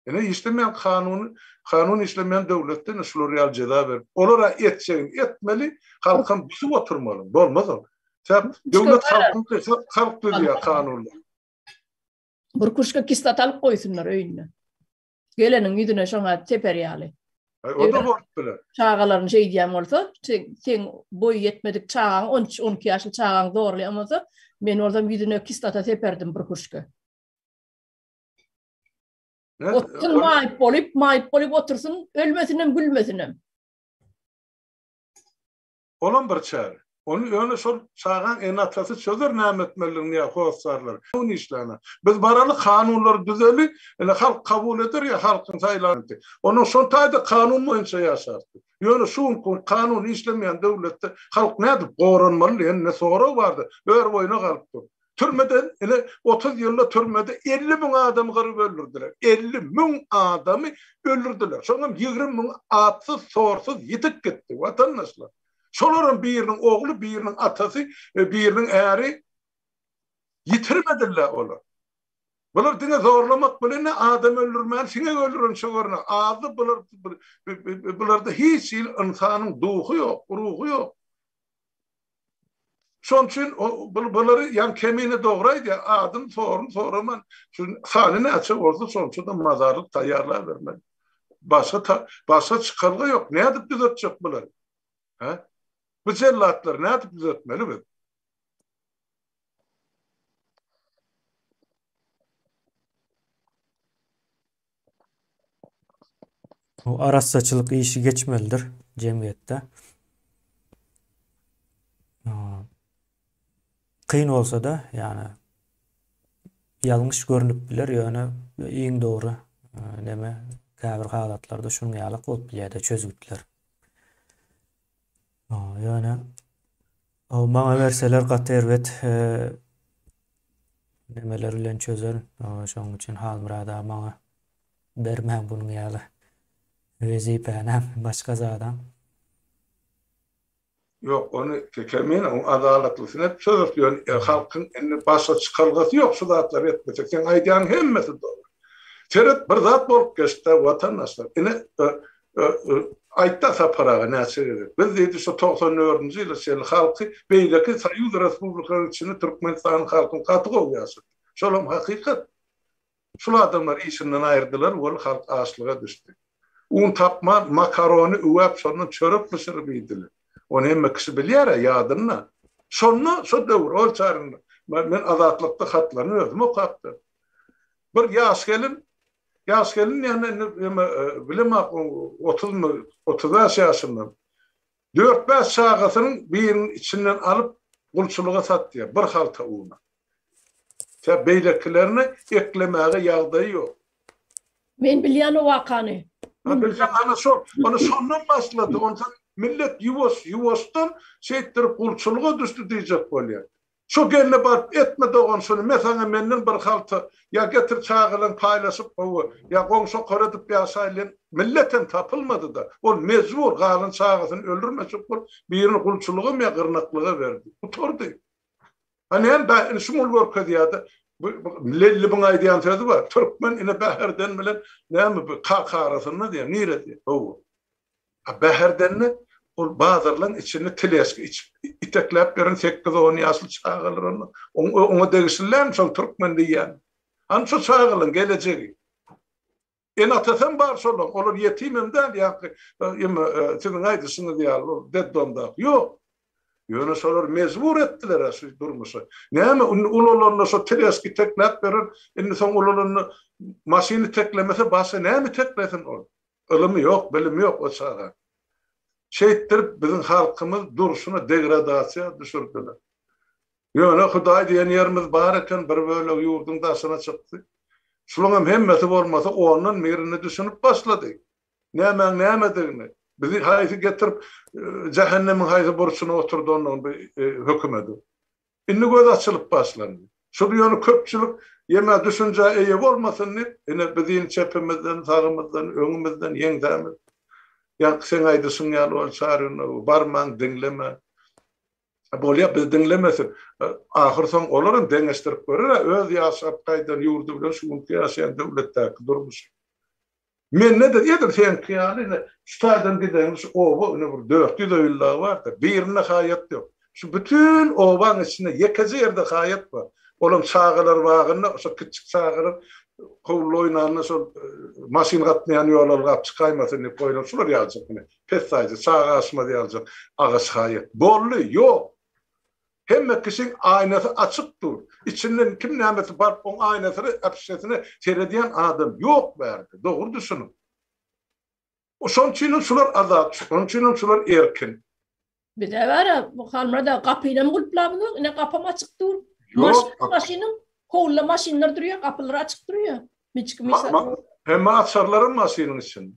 Ine işlemeýän kanuny, kanun işlemeýän döwletde ine şular ýaly jeza berip, olara etjegini etmeli, halkam busup oturmaly. Bolmaz ol. Sebäp döwlet halkyňky, halk düzýär kanunlary. Bir kuşka kislota alyp goýsunlar öýünde. Geleniň ýüzüne şoňa teper ýaly. O da bolup biler. Çagalaryny şeýdýän bolsa, seň boýy ýetmedik çagaň, 13, 12 ýaşly çagaň zorlaýan bolsa, men bolsam ýüzüne kislota seperdim bir kuşka. Otursyn maýyp bolup, maýyp bolup otursyn, ölmesinem, gülmesinem. Olam bir çäre. Ony ýöne şol çagaň ene-atasy çözer näme etmelidigini ýa hossarlary. Ony işläne. Biz baraly kanunlary düzeli, ine halk kabul eder ýa halkyň saýlany. Ondan şol taýda kanun boýunça ýaşarys. Ýöne şu günki kanun işlemeýän döwletde halk nädip goranmaly diýen ine sorag bardy. Ör boýuna galyp dur. Türmede ine 30 ýylda türmede 50 müň adamy gyryp öldürdiler. 50 müň adamy öldürdiler. Şoňam 20 müň atsyz, sorsuz ýitip gitdi watandaşlar. Şolaryň biriniň ogly, biriniň atasy, e, biriniň äri ýitirmediler olar. Bular diňe zorlamak bilen adam öldürmän siňek öldürençe görüne azdy bular bularda hiç hili ynsanyň duhy ýok, ruhy ýok. Şonuň üçin bulary ýan kemine dogry aýdýar, adyn sorun soraman şu sany näçe bolsa şonça-da mazarlyk taýýarlabermeli. Başga başga çykalga ýok. Nädip düzetjek bulary? Hä? Bu jellatlary nädip düzetmeli biz? Bu arassaçylyk işi geçmelidir jemgyýetde. Kyn bolsa-da, ýagny ýalňyş görnüp biler, ýöne iň dogry neme käbir halatlarda şunuň ýalak bolup bilýär-de çözgütler. Ýöne maňa berseler gaty erbet nemeler bilen çözerin. Şonuň üçin Halmyrat aga maňa bermäň bunuň ýaly wezipänem, başga zadam. Ýok, ony Kekemin oň adalatlysyny edip çözer. Ýöne halkyň indi başga çykalgasy ýok şu zatlary etmesek. Seň aýdýanyň hemmesi dogry. Seret bir zat bolup geçdi watandaşlar. Ine Aýtda Sapar aga näçe gezek. Biz diýdi şu 94-nji ýyla çenli halky beýleki soýuz respublikalaryň içinde Türkmenistanyň halkyny gaty gowy ýaşatdyk. Şolam hakykat. Şul adamlar işinden aýyrdylar weli halk açlyga düşdi. Un tapman makarony üwäp şondan çörek bişirip iýdiler. Ony hemme kişi bilýär-ä ýadynda. Şonda şo döwür ol çarynda men Azatlykda hatlaryny özüm okapdym. Bir ýaş gelin Ýaş gelin diýende indi eme bilemok otuzmy, 35 ýaşynda. Dört-bäş çagasynyň biriniň içinden alyp gulçulyga satýar, bir halta una. Tä beýlekilerini eklemäge ýagdaýy ýok. Men bilýän o wakany. Ha bilseň ana şol, ony şondan başlady. Onsoň millet ýuwaş, ýuwaşdan şeýtdirip gulçulyga düşdi diýjek bolýar. Şo gelne baryp etme dogan şuny me saňa menden bir halta ýa getir çagalaň paýlaşyp gowy ýa goňşy okar edip ýaşaýly milletem tapylmadyda ol mejbur galan çagasyny öldürmejek bolup birini gulçulygam ýa gyrnaklyga berdi gutardy a näme bä indi şuňul görkezýäde bu Lellibiň aýdýan sözi bar türkmen ine Bäherden bilen näme bu kaka arasynda diýýär nire diýýär hawa A Bäherdende ol bazarlaň içinde teleska içip, itekläp ýören sekiz-on ýaşly çagalar onda oňa degişli dälmi şol türkmen diýýän? Hany şo çagalaň gelejegi? Ene-atasam bar şolaň, olar ýetimem däl, ýaňky eme siziň aýdyşyňyz ýaly ol detdomdaky. Ýok. Ýöne şolar mejbur etdiler-ä şu durmuşa. Näme indi ulalanda şo teleska itekläp ýören, indi soň ulalanda maşyn iteklemese başga näme iteklesin ol? Ylymy ýok, bilimi ýok o çaga. Şeýtdirip biziň halkymyz durşuna degradasiýa düşürdiler. Ýöne Hudaý diýen ýerimiz bar eken, bir bölegi ýurduň daşyna çykdy. Şulaňam hemmesi bolmasa ondan birini düşünip başlady. Nämäň nämedigini, bizi haýsy getirip jähennemiň haýsy burçuna oturdanyny bu hökümediň. Indi göz açylyp başlandy. Şul ýöne köpçülik ýeme düşünjä eýe bolmasyn diýip, ine biziň çepimizden, sagymyzdan, öňümizden, ýeňsämiz. Ýaňky seň aýdyşyň ýaly ol Çarynowy barmaň, diňleme. Bolýa, biz diňlemesek, ahyr soň olaram deňeşdirip görer-ä öz ýaşap gaýdan ýurdy bilen şu günki ýaşaýan döwletdäki durmuşy. Mende-de edil seňki ýaly ine şu taýdan gideňde şu oba ine bir 400 öýli dagy bardyr. Birinde haýat ýok. Şu bütin obaň içinde ýekeje ýerde haýat bar. Olam çagalar bagynda şo kiçjik çagalar howluda oýnanda şol maşyn gatnaýan ýola ylgap çykaýmasyn diýip goýlan şular ýaljak ine pessaýja çaga aşmaz ýaljak agaç haýat. Boldy, ýok. Hemme kişiň aýnasy açyk dur. Içinden kim nämesi baryp oň aýnasyna, äpişgesine seredýän adam ýok bärde. Dogry düşüniň. Şoň üçinem şular azat, şoň üçinem şular erkin. Bize bara Halmyrat aga gapynam gulplabynok, ine gapam açyk dur. Maşyn, maşynyň howluda maşynlar durýar, gapylar açyk durýar. Hiç kim Hemme açarlaram maşynyň içinde.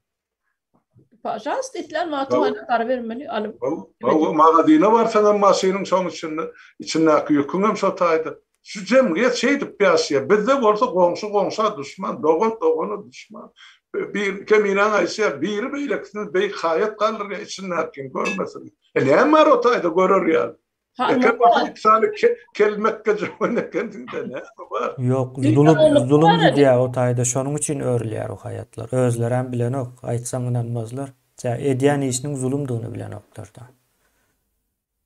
Pažalsta islän wagty bana gara bermeli alyp. Hawa, magazyna barsaňam maşynyň şoň içinde, içindäki ýüküňem şo taýda. Şu jemgyýet şeýdip ýaşaýar. Bizde bolsa goňşy goňşa duşman, dogan dogana duşman. Bir Keminäň aýdyşy ýaly, biri beýlekisini beýik haýat galdyrýar, içindäkini görmesin. E näme bar o taýda görer ýaly? Eken bolsa iki sany kelmekge jöwen ekensiň-de, näme bar? Ýok, zulum, zulum gidýär o taýda, şonuň üçin örülýär o haýatlar. Özlerem bilenok, aýtsaň ynanmazlar. Tä edýän işiniň zulumdygyny bilenoklar-da.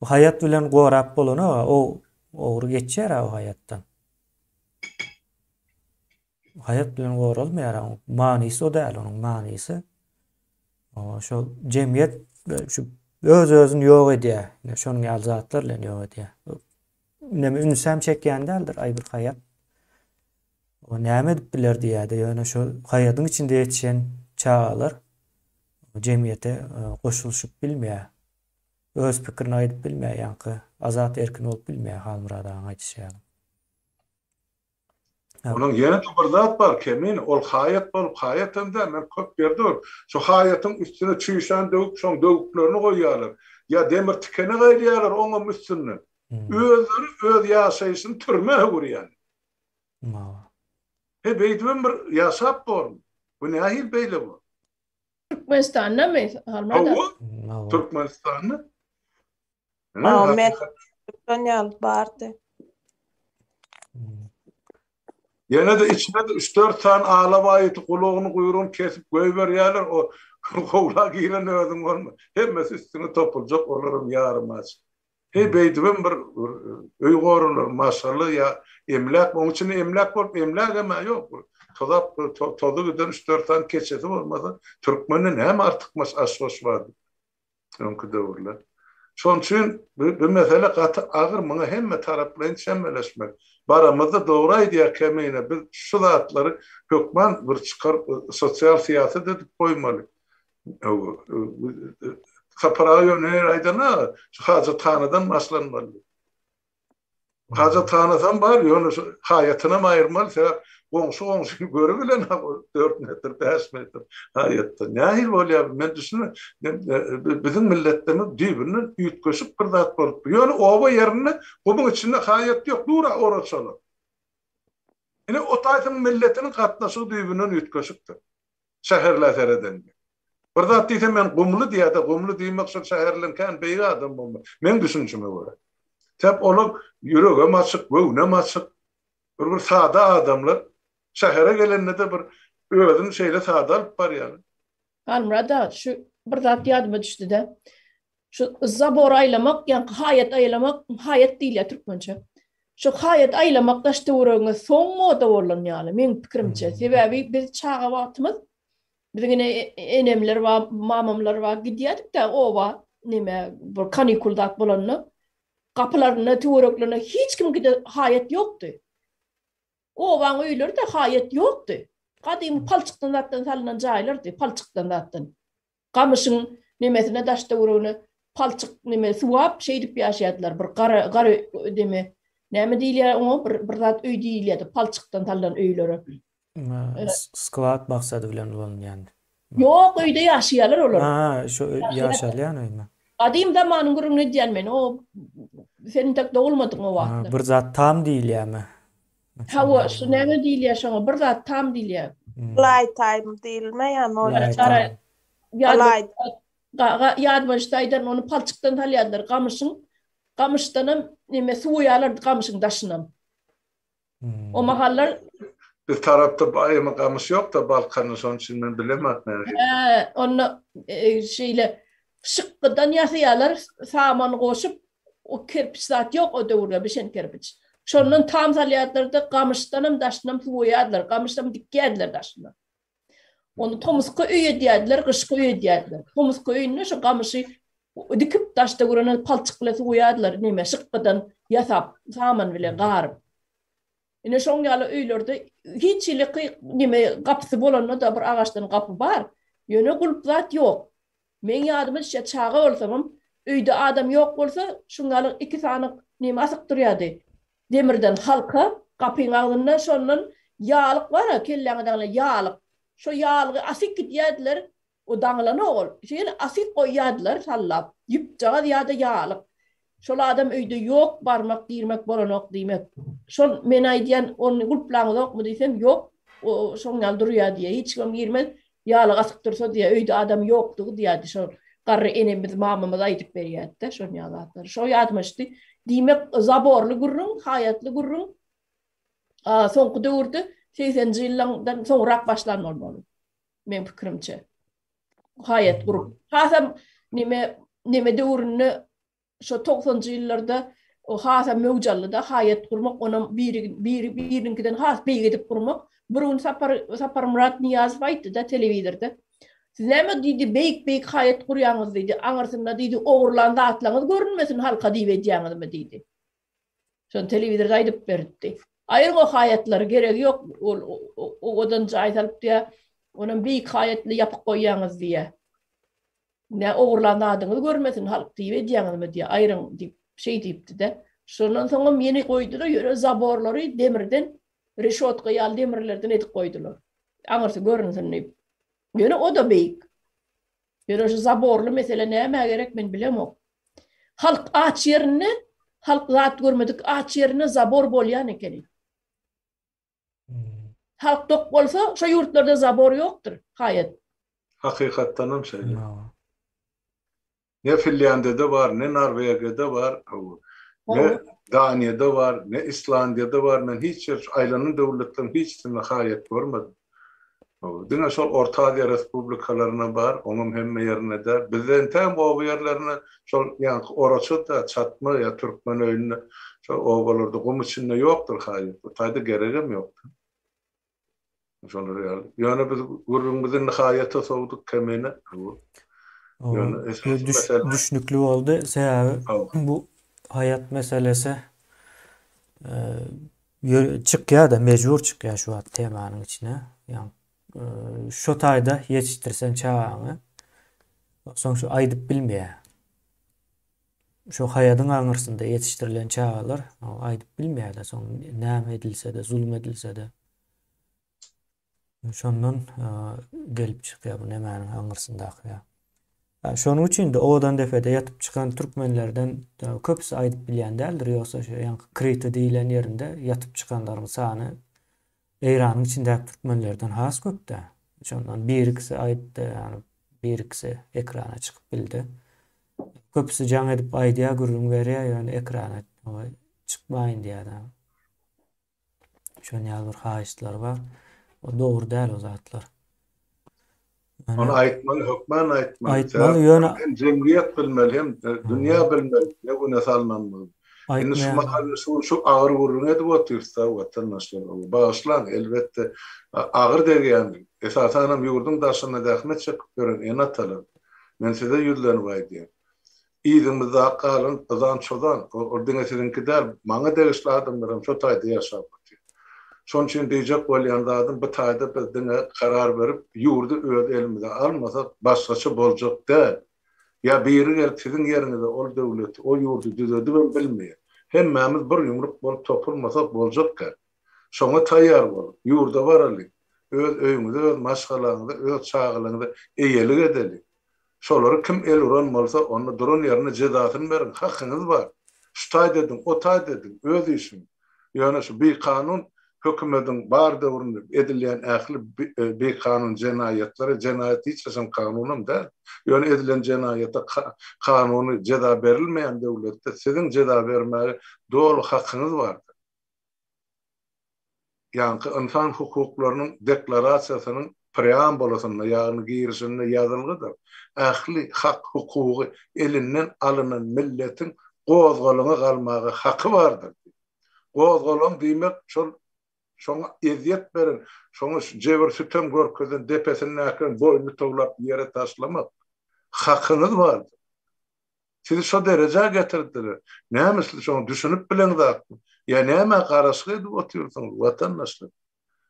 Bu haýat bilen gorap bolanok-a, o ogry geçýär-ä o haýatdan. Haýat bilen goralmaýar, manysy o däl, onuň manysy şol jemgyýet şu öz-özüni ýok edýär. Ine şonuň ýaly zatlar bilen ýok edýär. Näme ünsem çekýän däldir aý bir haýat. O näme edip biler diýýär-de, ýöne şo haýadyň içinde ýetişen çagalar jemgyýete goşulyşyp bilmeýär. Öz pikirini aýdyp bilmeýär, ýaňky azat erkin bolup bilmeýär Halmyrat agaň aýdyşy ýaly. Onuň ýene-de bir zat bar, Kemine, ol haýat bolup, haýat hem däl, men köp ýerde görüp, şo haýatyň üstüne çüýşäni döwüp, şoň döwüklerini goýýarlar. Ýa demir tikenek aýlaýarlar oňam üstünden. Özleri öz ýaşaýşyny türmä öwürýärler. He, beýdibem bir ýaşap bormy? Bu nähili beýle bor? Türkmenistandamy, Halmyrat aga? Hawa, Türkmenistanda. Men ýaly bardy. Ýene-de içine-de üç-dört sany alabaý iti gulagyny, guýrugyny kesip goýberýärler, o howla giren özüň bolma. Hemmesi üstüňe topuljak, olaram ýarym aç. Heý, beýdibem bir öý goralar, maşgala ýa emläk, oň içinde emläk bolup, emlägem-ä ýok. Tozap, tozy giden üç-dört sany keçesi bolmasa, türkmende näme artykmaç aş-goş bardy? Öňki döwürler. Şonuň üçin bu mesele gaty agyr, muňa hemme taraplaýyn çemeleşmeli. Baramyzda dogry aýdýar Kemine, biz şu zatlary hökman bir çykaryp sosial syýasat edip goýmaly. Sapar aga ýöne ýere aýdan-a, şu hajathanadan başlanmaly. Hajathanasam bar, ýöne şu haýatynam aýyrmaly, sebäp goňşy goňşyny görübilenok, 4 metr, 5 metr haýatda. Nähili bolýar, men düşünmedim. Biziň milletlerimiz düýbünden üýtgeşik bir zat bolupdyr. Ýöne oba ýerinde gumuň içinde haýat ýok, dur-a oraçalar. Ine, o taýsyň milletiniň gatnaşygy düýbünden üýtgeşikdir. Şäherlä seredende. Bir zat diýsem men gumly diýýärde, gumly diýmek şol şäherliň kän beýik adam bolmak. Meň düşünişime görä. Sebäp olar ýüregem açyk, göwnem açyk. Bir bir sada adamlar. Şähere gelende-de bir özüni şeýle sada alyp barýarlar. Halmyrat aga, şu bir zat ýadyma düşdi-de. Şu zabor aýlamak, ýaňky haýat aýlamak, haýat diýilýär türkmençe. Şu haýat aýlamak daş töweregiňe soň moda bolan ýaly, meň pikirimçe. Sebäbi biz çaga wagtymyz biziň ene enemler bar, mamamlar bar, gidýärdik-de oba, neme, bir kanikul zat bolanda. Gapylarynda, töwereklerinde hiç kimiňkide haýat ýokdy. Obaň öýleri-de haýat ýokdy. Gadymy palçykdan zatdan salnan jaýlardy, palçykdan zatdan. Gamyşyň nemesine daş-töweregine palçyk neme suwap şeýdip ýaşaýardylar. Bir gara gara neme näme diýilýär oňa bir bir zat öý diýilýärdi palçykdan salnan öýlere. Sklad maksady bilen ulanylýan. Ýok öýde ýaşaýarlar olar. Ha, şu ýaşalýan öými? Gadym zamanyň gürrüňini edýän men. O sen entek dogulmadyň o wagtlar. Bir zat tam diýilýärmi? Hawa, şu näme diýilýär şoňa? Bir zat tam diýilýär. Laýtaým diýilmeýärmi ol? Ýadyma düşdi aýdaryn, ony palçykdan salýardylar, gamyşyň. Gamyşdanam neme suwaýarlardy gamyşyň daşynam. O mahallar Biz tarapda baýamy gamyş ýok-da Balkanda, şonuň üçin men bilemok nähili. Hä, onda şeýle şykgydan ýasaýarlar, saman goşup, O kerpiç zat ýok o döwürde bişen kerpiç. Şondan tam salýardylar-da, gamyşdanam daşynam suwaýardylar, gamyşam dikýärdiler daşyna. Ony tomusky öý edýärdiler, gyşky öý edýärdiler. Tomusky öýünde şu gamyşy dikip daşda görene palçyk bilen suwaýardylar, neme şykgydan ýasap, saman bilen garyp. Ine şoň ýaly öýlerde hiç hili neme gapysy bolanda-da bir agaçdan gapy bar. Ýöne gulp zat ýok. Meň ýadyma düşýär, çaga bolsamam, öýde adam ýok bolsa, şuňňalyk iki sany neme asyk durýardy, demirden halka, gapyň agzynda, şondan ýalyk bar-a, kelläňe daňylan ýalyk. Şo ýalygy asyp gidýärdiler, o daňylanok ol. Şeýle asyp goýýardylar sallap, ýüpjagaz ýa-da ýalyk. Şol adam öýde ýok, barmak, girmek bolanok diýmek. Şol men aýdýan, ony gulplaňyzokmy diýsem, ýok, o şoň ýaly durýar diýýär. Hiç kimem girmez, ýalyk asyp dursa diýýär, öýde adam ýokdugy diýýärdi. Şol garry enemiz, mamamyz aýdyp berýärdi-de şol ýaly zatlary. Şo ýadyma düşdi. Diýmek, zaborly gürrüň, haýatly gürrüň soňky döwürde segseninji ýyllardan soňrak başlan bolmaly. Meň pikirimçe. Haýat gurup. Hasam neme neme döwründe şo togsanjy ýyllarda hasam möwç aldy-da, haýat gurmak, onam biri biri biriniňkiden has beýik edip gurmak. Bir gün Sapar Saparmyrat Nyýazow aýtdy-da telewizorda. Siz näme diýdi, beýik-beýik haýat gurýaňyz diýdi, aňyrsynda diýdi, ogurlan zatlaryňyz görünmesin halka diýip edýäňizmi diýdi. Şony telewizorda aýdyp beripdi. Aýryň o haýatlary, geregi ýok, ol owadan jaý salyp diýä, onam beýik haýatly ýapyk goýýaňyz diýä. Nä ogurlan zadyňyzy görmesin halk diýip edýäňizmi diýä, aýryň diýip, şeý diýipdi-de. Şondan soňam ýene goýdular, ýöne zaborlary demirden, reşotka ýaly demirlerden edip goýdular. Aňyrsy görünsin diýip. Ýöne o-da beýik. Ýöne şu zaborly mesele nämä gerek men bilemok. Halk aç ýerinde, halk zat görmedik aç ýerinde zabor bolýan ekeni. Halk dok bolsa, şo ýurtlarda zabor ýokdur, haýat. Hakykatdanam şeýle. Ne Finlýandiýada bar, ne Norwegiýada bar, hawa. Ne Daniýada bar, ne Islandiýada bar. Men hiç ýer şu aýlanan döwletleriň hiçisinde haýat görmedim. Hawa, diňe şol Orta Aziýa respublikalarynda bar, oňam hemme ýerinde däl. Bizde entägem oba ýerlerinde şol ýaňky oraça-da, çatma ýa türkmen öýünde şol obalarda gum içinde ýokdur haýat. O taýda geregem ýokdur. Şolar ýaly. Ýöne biz gürrüňimizi indi haýata sowduk kemine. Ýöne esasy mesele düşnükli boldy. Sebäbi bu haýat meselesi çykýar-da, mejbur çykýar şu wagt temanyň içine. Ýa şo taýda ýetişdirseň çagaňy, soň şu aýdyp bilmeýär. Şo haýadyň aňyrsynda ýetişdirilen çagalar aýdyp bilmeýärler soň näme edilse-de, zulum edilse-de. Şondan gelip çykýar bu nemäniň aňyrsyndaky ýa. Şonuň üçin-de owadan depede ýatyp çykan türkmenlerden köpüsi aýdyp bilýän däldir, ýogsa şu ýaňky Krita diýlen ýerinde ýatyp çykanlaryň sany Eýranyň içindäki türkmenlerden has köp-dä. Şondan bir-ikisi aýtdy, ýagny bir-ikisi ekrana çykyp bildi. Köpüsi jaň edip aýdýar, gürrüň berýär, ýöne ekrana çykmaýyn diýýär. Şon ýaly bir haýyştlary bar. O dogry däl o zatlar. Ony aýtmaly, hökman aýtmaly. Aýtmaly, ýöne hem jemgyýet bilmeli, hem dünýä bilmeli, ne güne salnandygyny. Indi şu mahal şu şu agyr gürrüň edip otyrys-da, watandaşlar. Bagyşlaň, elbetde, agyr degýändir. Esasanam ýurduň daşynda zähmet çekip ýören ene-atalar. Men size ýüzlenip aýdýan. Yzyňyzda galan yzan-çozan, ol diňe siziňki däl, maňa degişli adamlar hem şo taýda ýaşap otyr. Şonuň üçin diýjek bolýan zadym, bu taýda biz diňe karar berip, ýurdy öz elimize almasak, başgaça boljak däl. Ýa biri gelip siziň ýeriňize ol döwleti, o ýurdy düzedibem bilmeýär. Hemmämiz bir ýumruk bolup topulmasak boljak däl. Şoňa taýýar boluň. Ýurda baralyň. Öz öýüňize, öz maşgalaňyza, öz çagalaryňyza eýelik edeliň. Şolary kim el uran bolsa, onda duran ýerinde jezasyny beriň, hakyňyz bar. Şu taýda ediň, o taýda ediň, öz işiňiz. Ýöne şu bikanun hökümediň bar döwründe edilýän ähli bikanun jenaýatlara, jenaýat hiç haçan kanunam däl, ýöne edilen jenaýata kanuny jeza berilmeýän döwletde siziň jeza bermäge doly hakyňyz bardyr. Ýaňky ynsan hukuklarynyň deklarasiýasynyň preambulasynda, ýagny girişinde ýazylgydyr, Ähli hak-hukugy elinden alynan milletiň gozgalaňa galmaga haky bardyr diýip. Gozgalaň diýmek şol şoňa ezýet beren, şoňa jebir-sütem görkezen depesindäkiniň boýnuny towlap ýere taşlamak. Hakyňyz bardyr. Sizi şo derejä getirdiler. Näme siz şoňa düşünip bileňzakmy? Ýa nämä garaşyk edip otyrsyňyz, watandaşlar?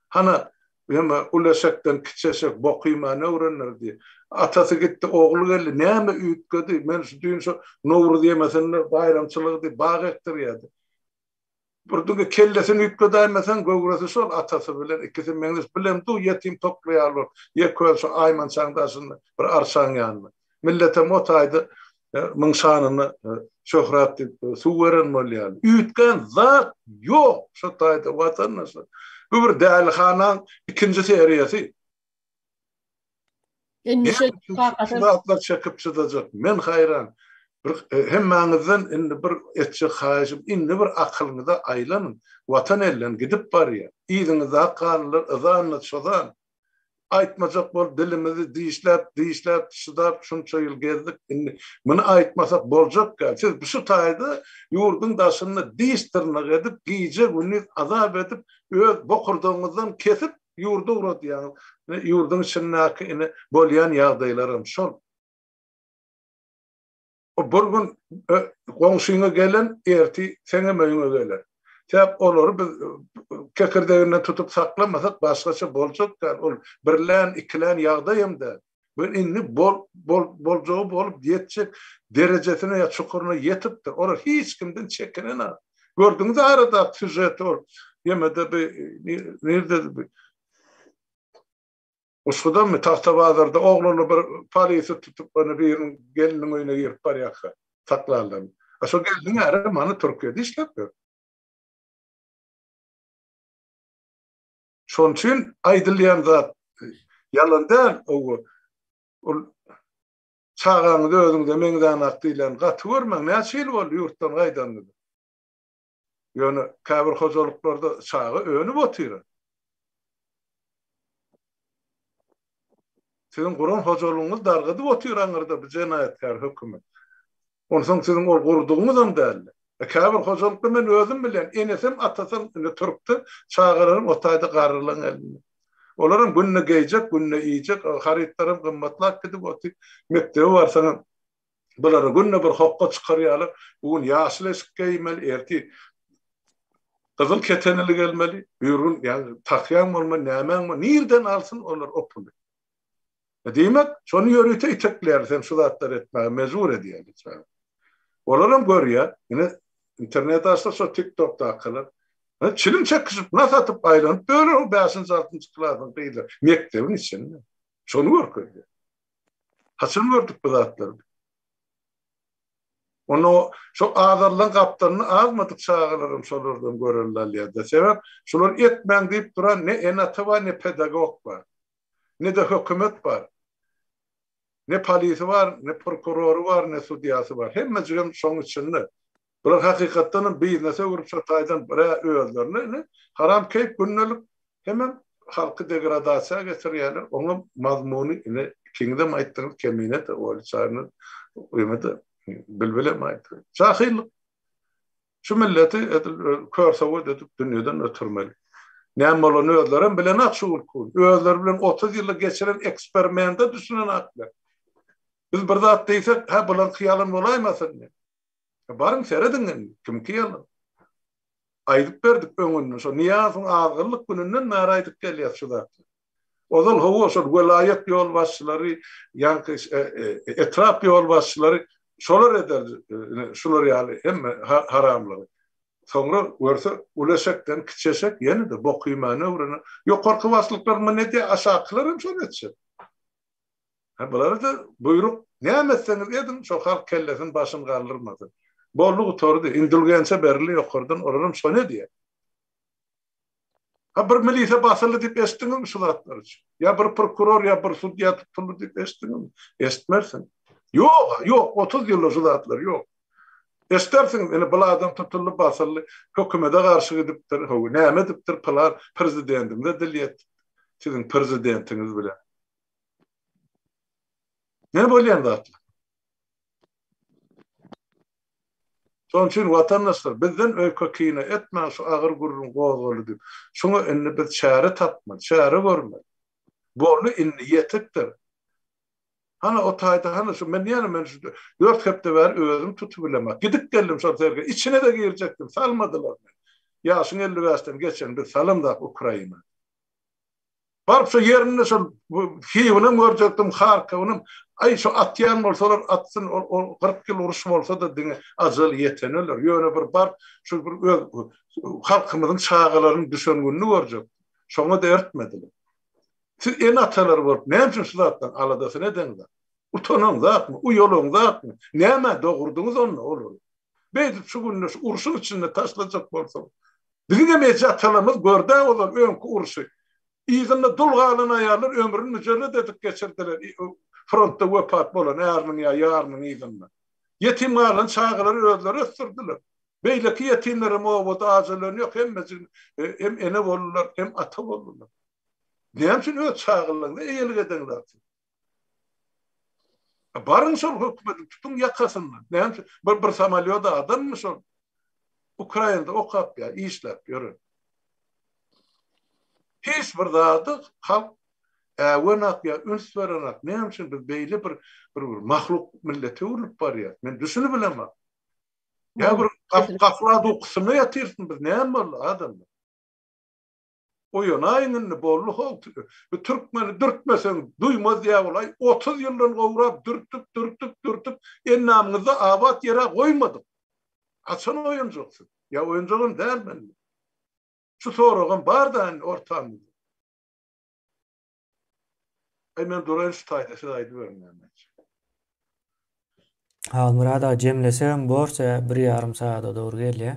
Hana, ýöne uly eşekden kiçi eşek bok iýmäni öwrendir diýip. Atasy gitdi, ogly geldi. Näme üýtgedi? Men şu düýn şo Nowruz ýemesinde baýramçylygy diýip bag ekdirýärdi. Bir diňe kellesini üýtgedäýmeseň, göwresi şol atasy bilen ikisi meňzeş. Bilem du ýetim tokly ýaly bolup, ýek özi şo aýmançaň daşynda bir arçaň ýanynda. Milletem o taýda müň şanyna şöhrat diýip suw beren bolýarly. Üýtgän zat ýok şo taýda watandaşlar. Bu bir dälihanaň ikinji seriýasy. Indi şu zatlar çekip çydajak. Men haýran. Bir hemmäňizden indi bir etjek haýyşym, indi bir akylyňyza aýlanyň. Watan elden gidip barýar. Yzyňyzdaky galanlar yzan-da çozan. Aýtmajak bolup dilimizi dişläp, dişläp, çydap şunça ýyl gezdik. Indi muny aýtmasak boljak däl. Siz şu taýda ýurduň daşynda diş-dyrnak edip, gije-gündiz azap edip, öz bokurdagyňyzdan kesip ýurda ugradýaňyz. Ine ýurduň içindäki ine bolýan ýagdaýlaram şol. O bir gün goňşyňa gelen erti seňem öýüňe geler. Sebäp olary biz kekirdeginden tutup saklamasak başgaça boljak däl. Ol birlän, ikilän ýagdaýam däl. Bu indi bol, bol, boljagy bolup ýetjek derejesine ýa çukuryna ýetipdir. Olar hiç kimden çekinenok. Gördüňiz arada sýužeti ol ýemede bir nirde bir Guşgudamy, Tagtabazarda ogluny bir polisiýa tutup, ony biriniň gelniniň öýüne girip barýarka saklarlar. A şo gelniň äri mana Türkiýede işläp ýör. Şonuň üçin aýdylýan zat ýalan däl, ol çagaňyzy özüňize meňzänak diýlen gaty görmäň, näçe ýyl boldy ýurtdan gaýdanyňyza. Ýöne käbir hojalyklarda çaga önüp otyr. Siziň guran hojalygyňyz dargadyp otyr aňyrda bu jenaýatkär hökümet. Onsoň siziň ol gurdugyňyzam däldi. E, käbir hojalykda men özüm bilýän, enesem, atasam indi türkde, çagalaram o taýda garrylaryň elinde. Olaram günde geýjek, günde iýjek, harytlaram gymmatlap gidip otyr. Mekdebe barsaňam Bulara günde bir hokga çykarýarlar. Bu gün ýaşyl eşik geýmeli, ertir gyzyl ketenili gelmeli. Bir gün ýa tahýaň bolmaly, nämäň bolmaly. Nirden alsyn olar o puly? E, diýmek, şony ýörite itekleýär, sen şu zatlary etmäge mejbur edýär. Olaram görýär. Ine internet açsa şo TikTokdakylar. Çilim çekişip, nas atyp aýlanyp ýörler o 5-nji, 6-njy klasyň gyzlar mekdebiň içinde. Şony görkezýär. Haçan gördük bu zatlary? Onda şo azarlaň gapdalyny azmadyk çagalaram şolardan görelde alýar-da. Sebäp şular etmäň diýip duran ne ene-ata bar, ne pedagog bar. Ne-de hökümet bar. Ne polisi bar, ne prokurory bar, ne sudýasy bar. Hemmejigem şoň içinde. Bular hakykatdan hem biznese öwrüp şo taýdan bir-ä özlerine ine haram keýp gündelik hemem halky degradasiýa getirýärler. Oňam mazmuny ine ikiňizem aýtdyňyz Kemine-de, Oly Çaryna ýene-de Bilbilem aýtdy. Jahyllyk. Şu milleti edil körsowat edip dünýeden ötürmeli. Näme bolanyny özlerem bilenok şu günki gün. Özleri bilen 30 ýylda geçiren eksperimente düşünenoklar. Biz bir zat diýsek, hä bularyňky ýalan bolaýmasyn diýip. Baryň serediň indi, kimki ýalan. Aýdyp berdik öňünden, şo Nyýazowyň azgynlyk gününden bäri aýdyp gelýäs şu zatlary. Ozal hawa şol welaýat ýolbaşçylary, ýaňky e, e, etrap ýolbaşçylary şolar ederdi şular ýaly hemme haramlygy. Soňra görse uly eşekden kiçi eşek ýene-de bok iýmäni öwrenen. Ýokarky başlyklar muny edýär, aşakylar hem şony etjek. Hä bulara-da buýruk, näme etseňiz ediň, şo halk kellesini başyny galdyrmasyn. Boldy gutardy, indulgensiýa berildi ýokardan, olaram şony edýär. Ha bir milise basyldy diýip eşitdiňizmi şu zatlar üçin? Ýa bir prokuror ýa bir sudýa tutuldy diýip eşitdiňizmi? Eşitmersiň. Ýok, ýok, 30 ýylda şu zatlar ýok. Eşdersiňiz, ine bul adam tutuldy, basyldy, hökümete garşy gidipdir, hawa, näme edipdir, pylan prezidentimize dil ýetipdir. Siziň prezidentiňiz bilen. Ne bolýan zatlar? Şonuň üçin watandaşlar bizden öýke kine etmäň şu agyr gürrüň gozgaly diýip. Şuňa indi biz çäre tapmaly, çäre görmeli. Boldy indi ýetikdir. Hana o taýda hana şu men ýene men şu 4 hepde bäri özüm tutup bilemok. Gidip geldim şol sergä. Içine-de girjekdim, salmadylar meni. Ýaşyň 55-den geçen biz salamzak Ukraina. Baryp şo ýerinde şol Kiýewinem görjekdim, Harkowynam. Aý, şo atýan bolsalar atsyn, ol ol 40 ýyl uruş bolsa-da diňe ajal ýeten öler. Ýöne bir baryp şu bir öz halkymyzyň çagalarynyň düşen gününi görjekdim. Şoňa-da ertmediler. Siz ene-atalar bolup näme üçin şu zatlaryň aladasyny edeňzok? Utanaňzakmy, uýalaňzakmy? Nämä dogurdyňyz onda olary? Beýdip şu günde şu urşuň içinde taşlajak bolsaň. Biziňem eje-atalarymyz gördä ozal öňki urşy. Yzynda dul galan aýallar ömrüni müjerret edip geçirdiler frontda wepat bolan äriniň ýa ýarynyň yzynda. Ýetim galan çagalary özleri ösdürdiler. Beýleki ýetimlerem obada ajalan ýok, hemmejigini hem ene boldular, hem ata boldular. Näme üçin öz çagalaryňyza eýelik edeňzok siz? Baryň şol hökümeti tutuň ýakasyndan. Näme üçin? Bir, bir samolýot adammy şol? Ukrainada okap ýa işläp ýören. Hiç bir zady halk äwenak ýa üns berenak. Näme üçin biz beýle bir bir mahluk millete öwrülip barýas? Men düşünip bilemok. Ýa bir gaflat ukusynda ýatyrsyn biz näme boldy adamlar? Oýanaýyň indi boldy how bu türkmeni dürtmeseň duýmaz diýä bolaý 30 ýyldan gowrak dürtüp dürtüp dürtüp endamyňyzda abat ýere goýmadyk. Haçan oýanjaksyz? Ýa oýanjagam däl mende. Şu soragam bar-da indi ortamyzda. Aý men duraýyn şu taýda siz aýdyberiň näme aýtjak. Halmyrat aga jemlesegem borsa bir ýarym sagada dogry gelýä.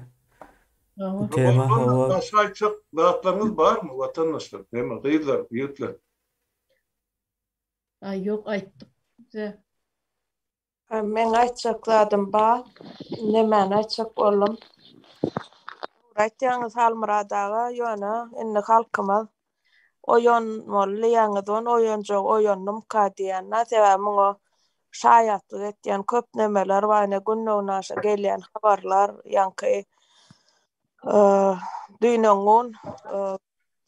Bu tema hawa. Başga aýtjak zatlaryňyz barmy watandaşlar? Neme gyzlar, ýigitler? Aý ýok aýtdyk bize. Meň aýtjak zadym bar. Nemäni aýtjak boldum. Dogry aýtýaňyz Halmyrat aga, ýöne indi halkymyz oýanmaly diýýäňiz, ony oýanjagy oýandymyka diýýän-dä. Sebäbi muňa şaýatlyk etýän köp nemeler bar, ine günde-günaşa gelýän habarlar, ýaňky düýn-öňňun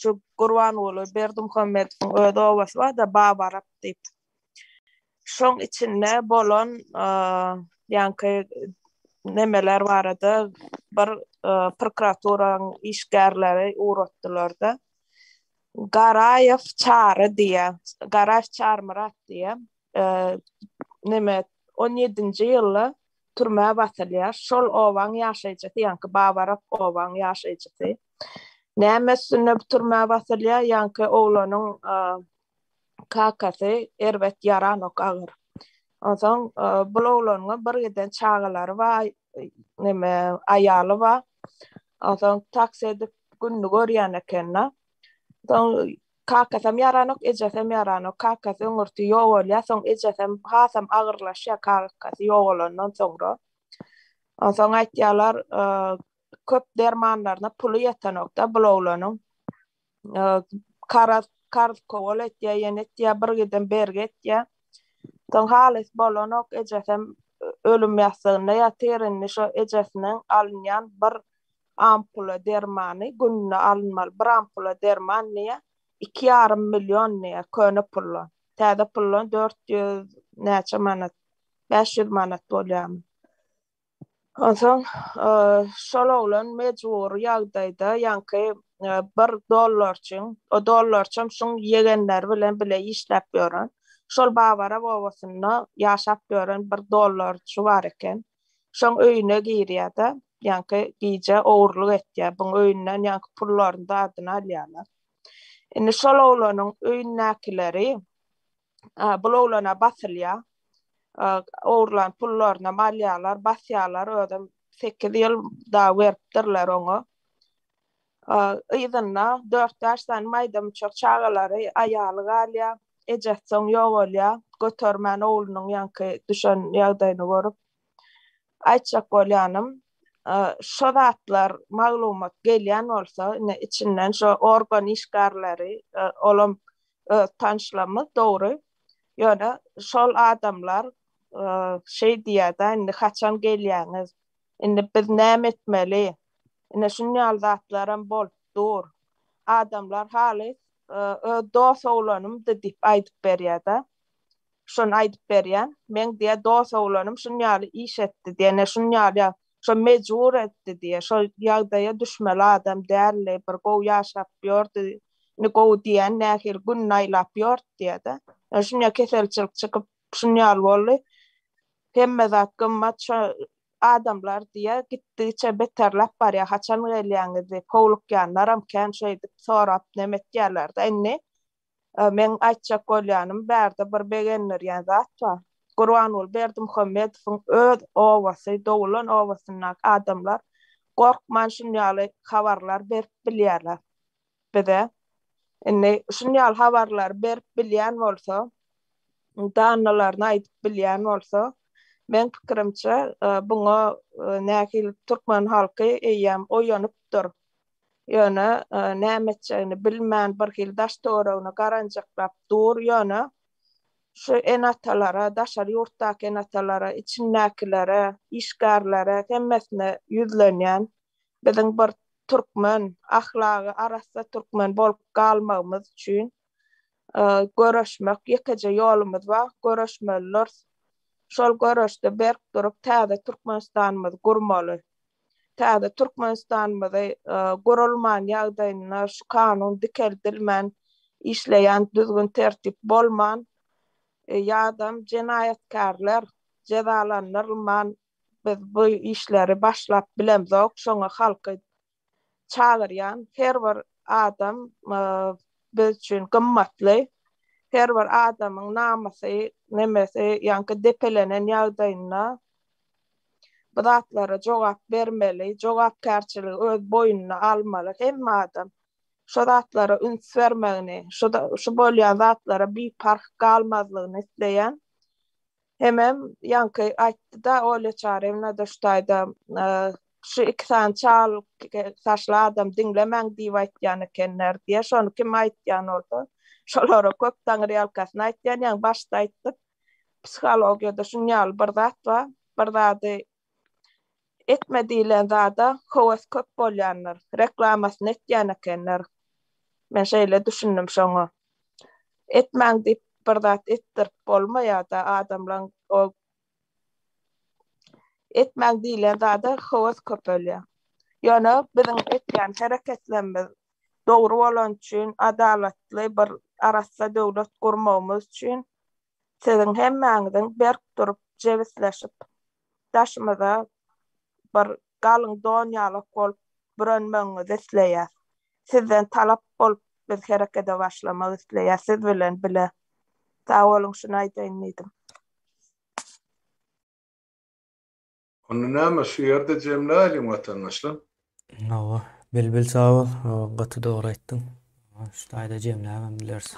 şu Gurbanguly Berdimuhamedowyň öz obasy bar-da, Babarap diýip. Şoň içinde bolan ýaňky nemeler barada bir prokuraturaň işgärleri ugratdylar-da. Garaýew Çary diýýär. Garaýew Çarymyrat diýýär. Neme on ýedinji ýylda türmä basylýar. Şol obaň ýaşaýjysy, ýaňky Babarap obaň ýaşaýjysy. Näme üstünde türmä basylýar? Ýaňky oglanyň kakasy erbet ýaranok agyr. Onsoň bul oglanyňam bir giden çagalary bar, neme aýaly bar. Onsoň taksi edip gününi görýän eken-de. Soň kakasam ýaranok, ejesem ýaranok. Kakasy öňürti ýogalýar, soň ejesem hasam agyrlaşýar kakasy ýogalandan soňra. Onsoň aýtýarlar, köp dermanlaryna puly ýetenok-da bul oglanyň. Karaz karz kowal etýär, ýene etýär, bir giden bergi etýär. Soň halys bolanok, ejesem ölüm ýassygynda ýatyr, indi şo ejesiniň alynýan bir ampula dermany gününe alynmaly bir ampula derman diýýär, 2,5 million diýýär, köne puldan. Täze puldan 400 näçe manat, 500 manat bolýarmy. Onsoň şol oglan mejbury ýagdaýda ýaňky bir dollarçyň, o dollarçam şuň ýegenleri bilen bile işläp ýören, şol Babarap obasynda ýaşap ýören bir dollarçy bar eken. Şoň öýüne girýär-de, ýaňky gije ogurlyk etýär. Buň öýünden ýaňky pullaryny zadyny alýarlar. Indi şol oglanyň öýündäkileri bul oglana basylýar. Ogurlan pullarynam alýarlar, basýarlar, özem sekiz ýyl dagy beripdirler oňa. Yzynda dört-bäş sany maýda-müçek çagalary, aýaly galýar. Ejesi soň ýogalýar, götermän oglunyň ýaňky düşen ýagdaýyny görüp. Aýtjak bolýanym, şo zatlar maglumat gelýän bolsa, ine içinden şo organ işgärleri, olam öz tanyşlarymyz dogry. Ýöne şol adamlar şeý diýýär-de, indi haçan gelýäňiz? Indi biz näme etmeli? Ine şuny ýaly zatlaram bolup dur. Adamlar halys öz dos oglanymdy diýip aýdyp berýär-de. Şony aýdyp berýän. Meň diýýär dos oglanym şuny ýaly iş etdi diýýär. Ine şuny ýaly şo mejbur etdi diýýär. Şo ýagdaýa düşmeli adam däldi. Bir gowy ýaşap ýördi. Indi gowy diýýän nähili gününi aýlap ýördi diýýär-de. Ine şuny keselçilik çykyp şuny ýaly boldy. Hemme zat gymmat şo adamlar diýýär gitdigiçe beterläp barýar. Haçan gelýäňiz diýip howlukýanlaram kän şeýdip sorap neme etýärler-de. Indi Meň aýtjak bolýanym bärde bir begendirýän zat bar. Gurbanguly Berdimuhamedowyň öz obasy, doglan obasyndaky adamlar gorkman şuny ýaly habarlar berip bilýärler bize. Indi şuny ýaly habarlary berip bilýän bolsa, dannylaryny aýdyp bilýän bolsa, Meň pikirimçe, buňa nähili türkmen halky eýýäm oýanypdyr. Ýöne näme etjegini bilmän birhili daş-töweregine garanjaklap dur. Ýöne şu ene-atalara, daşary ýurtdaky ene-atalara, içindäkilere, işgärlere hemmesine ýüzlenýän. Biziň bir türkmen, ahlagy arassa türkmen bolup galmagymyz üçin göreşmek ýekeje ýolumyz bar, göreşmelidiris. Şol göreşde berk durup täze Türkmenistanymyzy gurmaly. Täze Türkmenistanymyzy gurulman ýagdaýynda şu kanun dikeldilmän işleýän düzgün-tertip bolman ýadam jenaýatkärler jezalandyrylman biz bu işleri başlap bilemzok şoňa halky çagyrýan her bir adam biz üçin gymmatly. Her bir adamyň namysy, nemesi ýaňky depelenen ýagdaýynda bu zatlara jogap bermeli, jogapkärçiligi öz boýnuna almaly hemme adam. Şo zatlara üns bermegini, şu şu bolýan zatlara biparh galmazlygyny isleýän. Hemem ýaňky aýtdy-da Olýa Çaryýewna-da şu taýda şu iki sany çal saçly adam diňlemäň diýip aýtýan ekenler diýýär. Şony kim aýtýan bolsa, şolara köp taňryýalkasyn aýtýan. Ýaňy başda aýtdyk. Psihologiýada şuň ýaly bir zat bar. Bir zady etme diýlen zada höwes köp bolýandyr. Reklamasyny etýän ekenler. Men şeýle düşündim şoňa. Etmäň diýip bir zat etdirip bolmaýar-da adamlaň o etmäň diýlen zada höwes köpelýär. Ýöne biziň etýän hereketlerimiz dogry bolany üçin, adalatly bir arassa döwlet gurmagymyz üçin Siziň hemmäňiziň berk durup, jebisleşip, daşymyza bir galyň don ýalak bolup bürenmegiňizi isleýäs. Sizden talap bolup biz herekede başlamak isleýäs, siz bilen bile. Sag boluň, şuny aýdaýyn diýdim. Onda näme şu ýerde jemläýeliň watandaşlar. Hawa, Bilbil sag bol, gaty dogry aýtdyň. Şu taýda jemläbem bileris.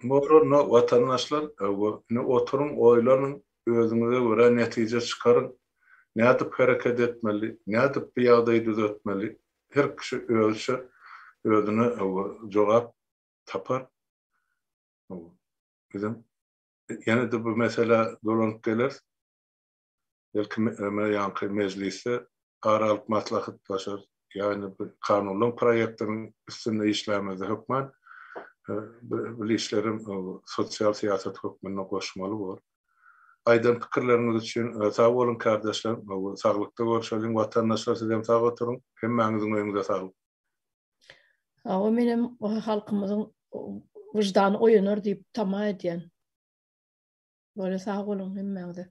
Bor onda watandaşlar, hawa, indi oturyň, oýlanyň, özüňize görä netije çykaryň. Nädip hereket etmeli, nädip bu ýagdaýy düzetmeli, her kişi özüçe özüne hawa jogap tapar. Hawa, biziň Ýene-de bu meselä dolanyp geleris. Belki ýaňky mejlisde ara alyp maslahatlaşarys. Ýagny bu kanunlaryň proýektiniň üstünde işlämizde hökman bu işlerem sosial syýasat hökmünde goşmaly bor. Aýdan pikirleriňiz üçin sag boluň kärdeşler. Saglykda görşeliň. Watandaşlar sizem sag oturyň. Hemmäňiziň öýüňize saglyk. Hawa menem halkymyzyň wyždany oýanar diýip tama edýän. Bolýa sag boluň hemmäňize.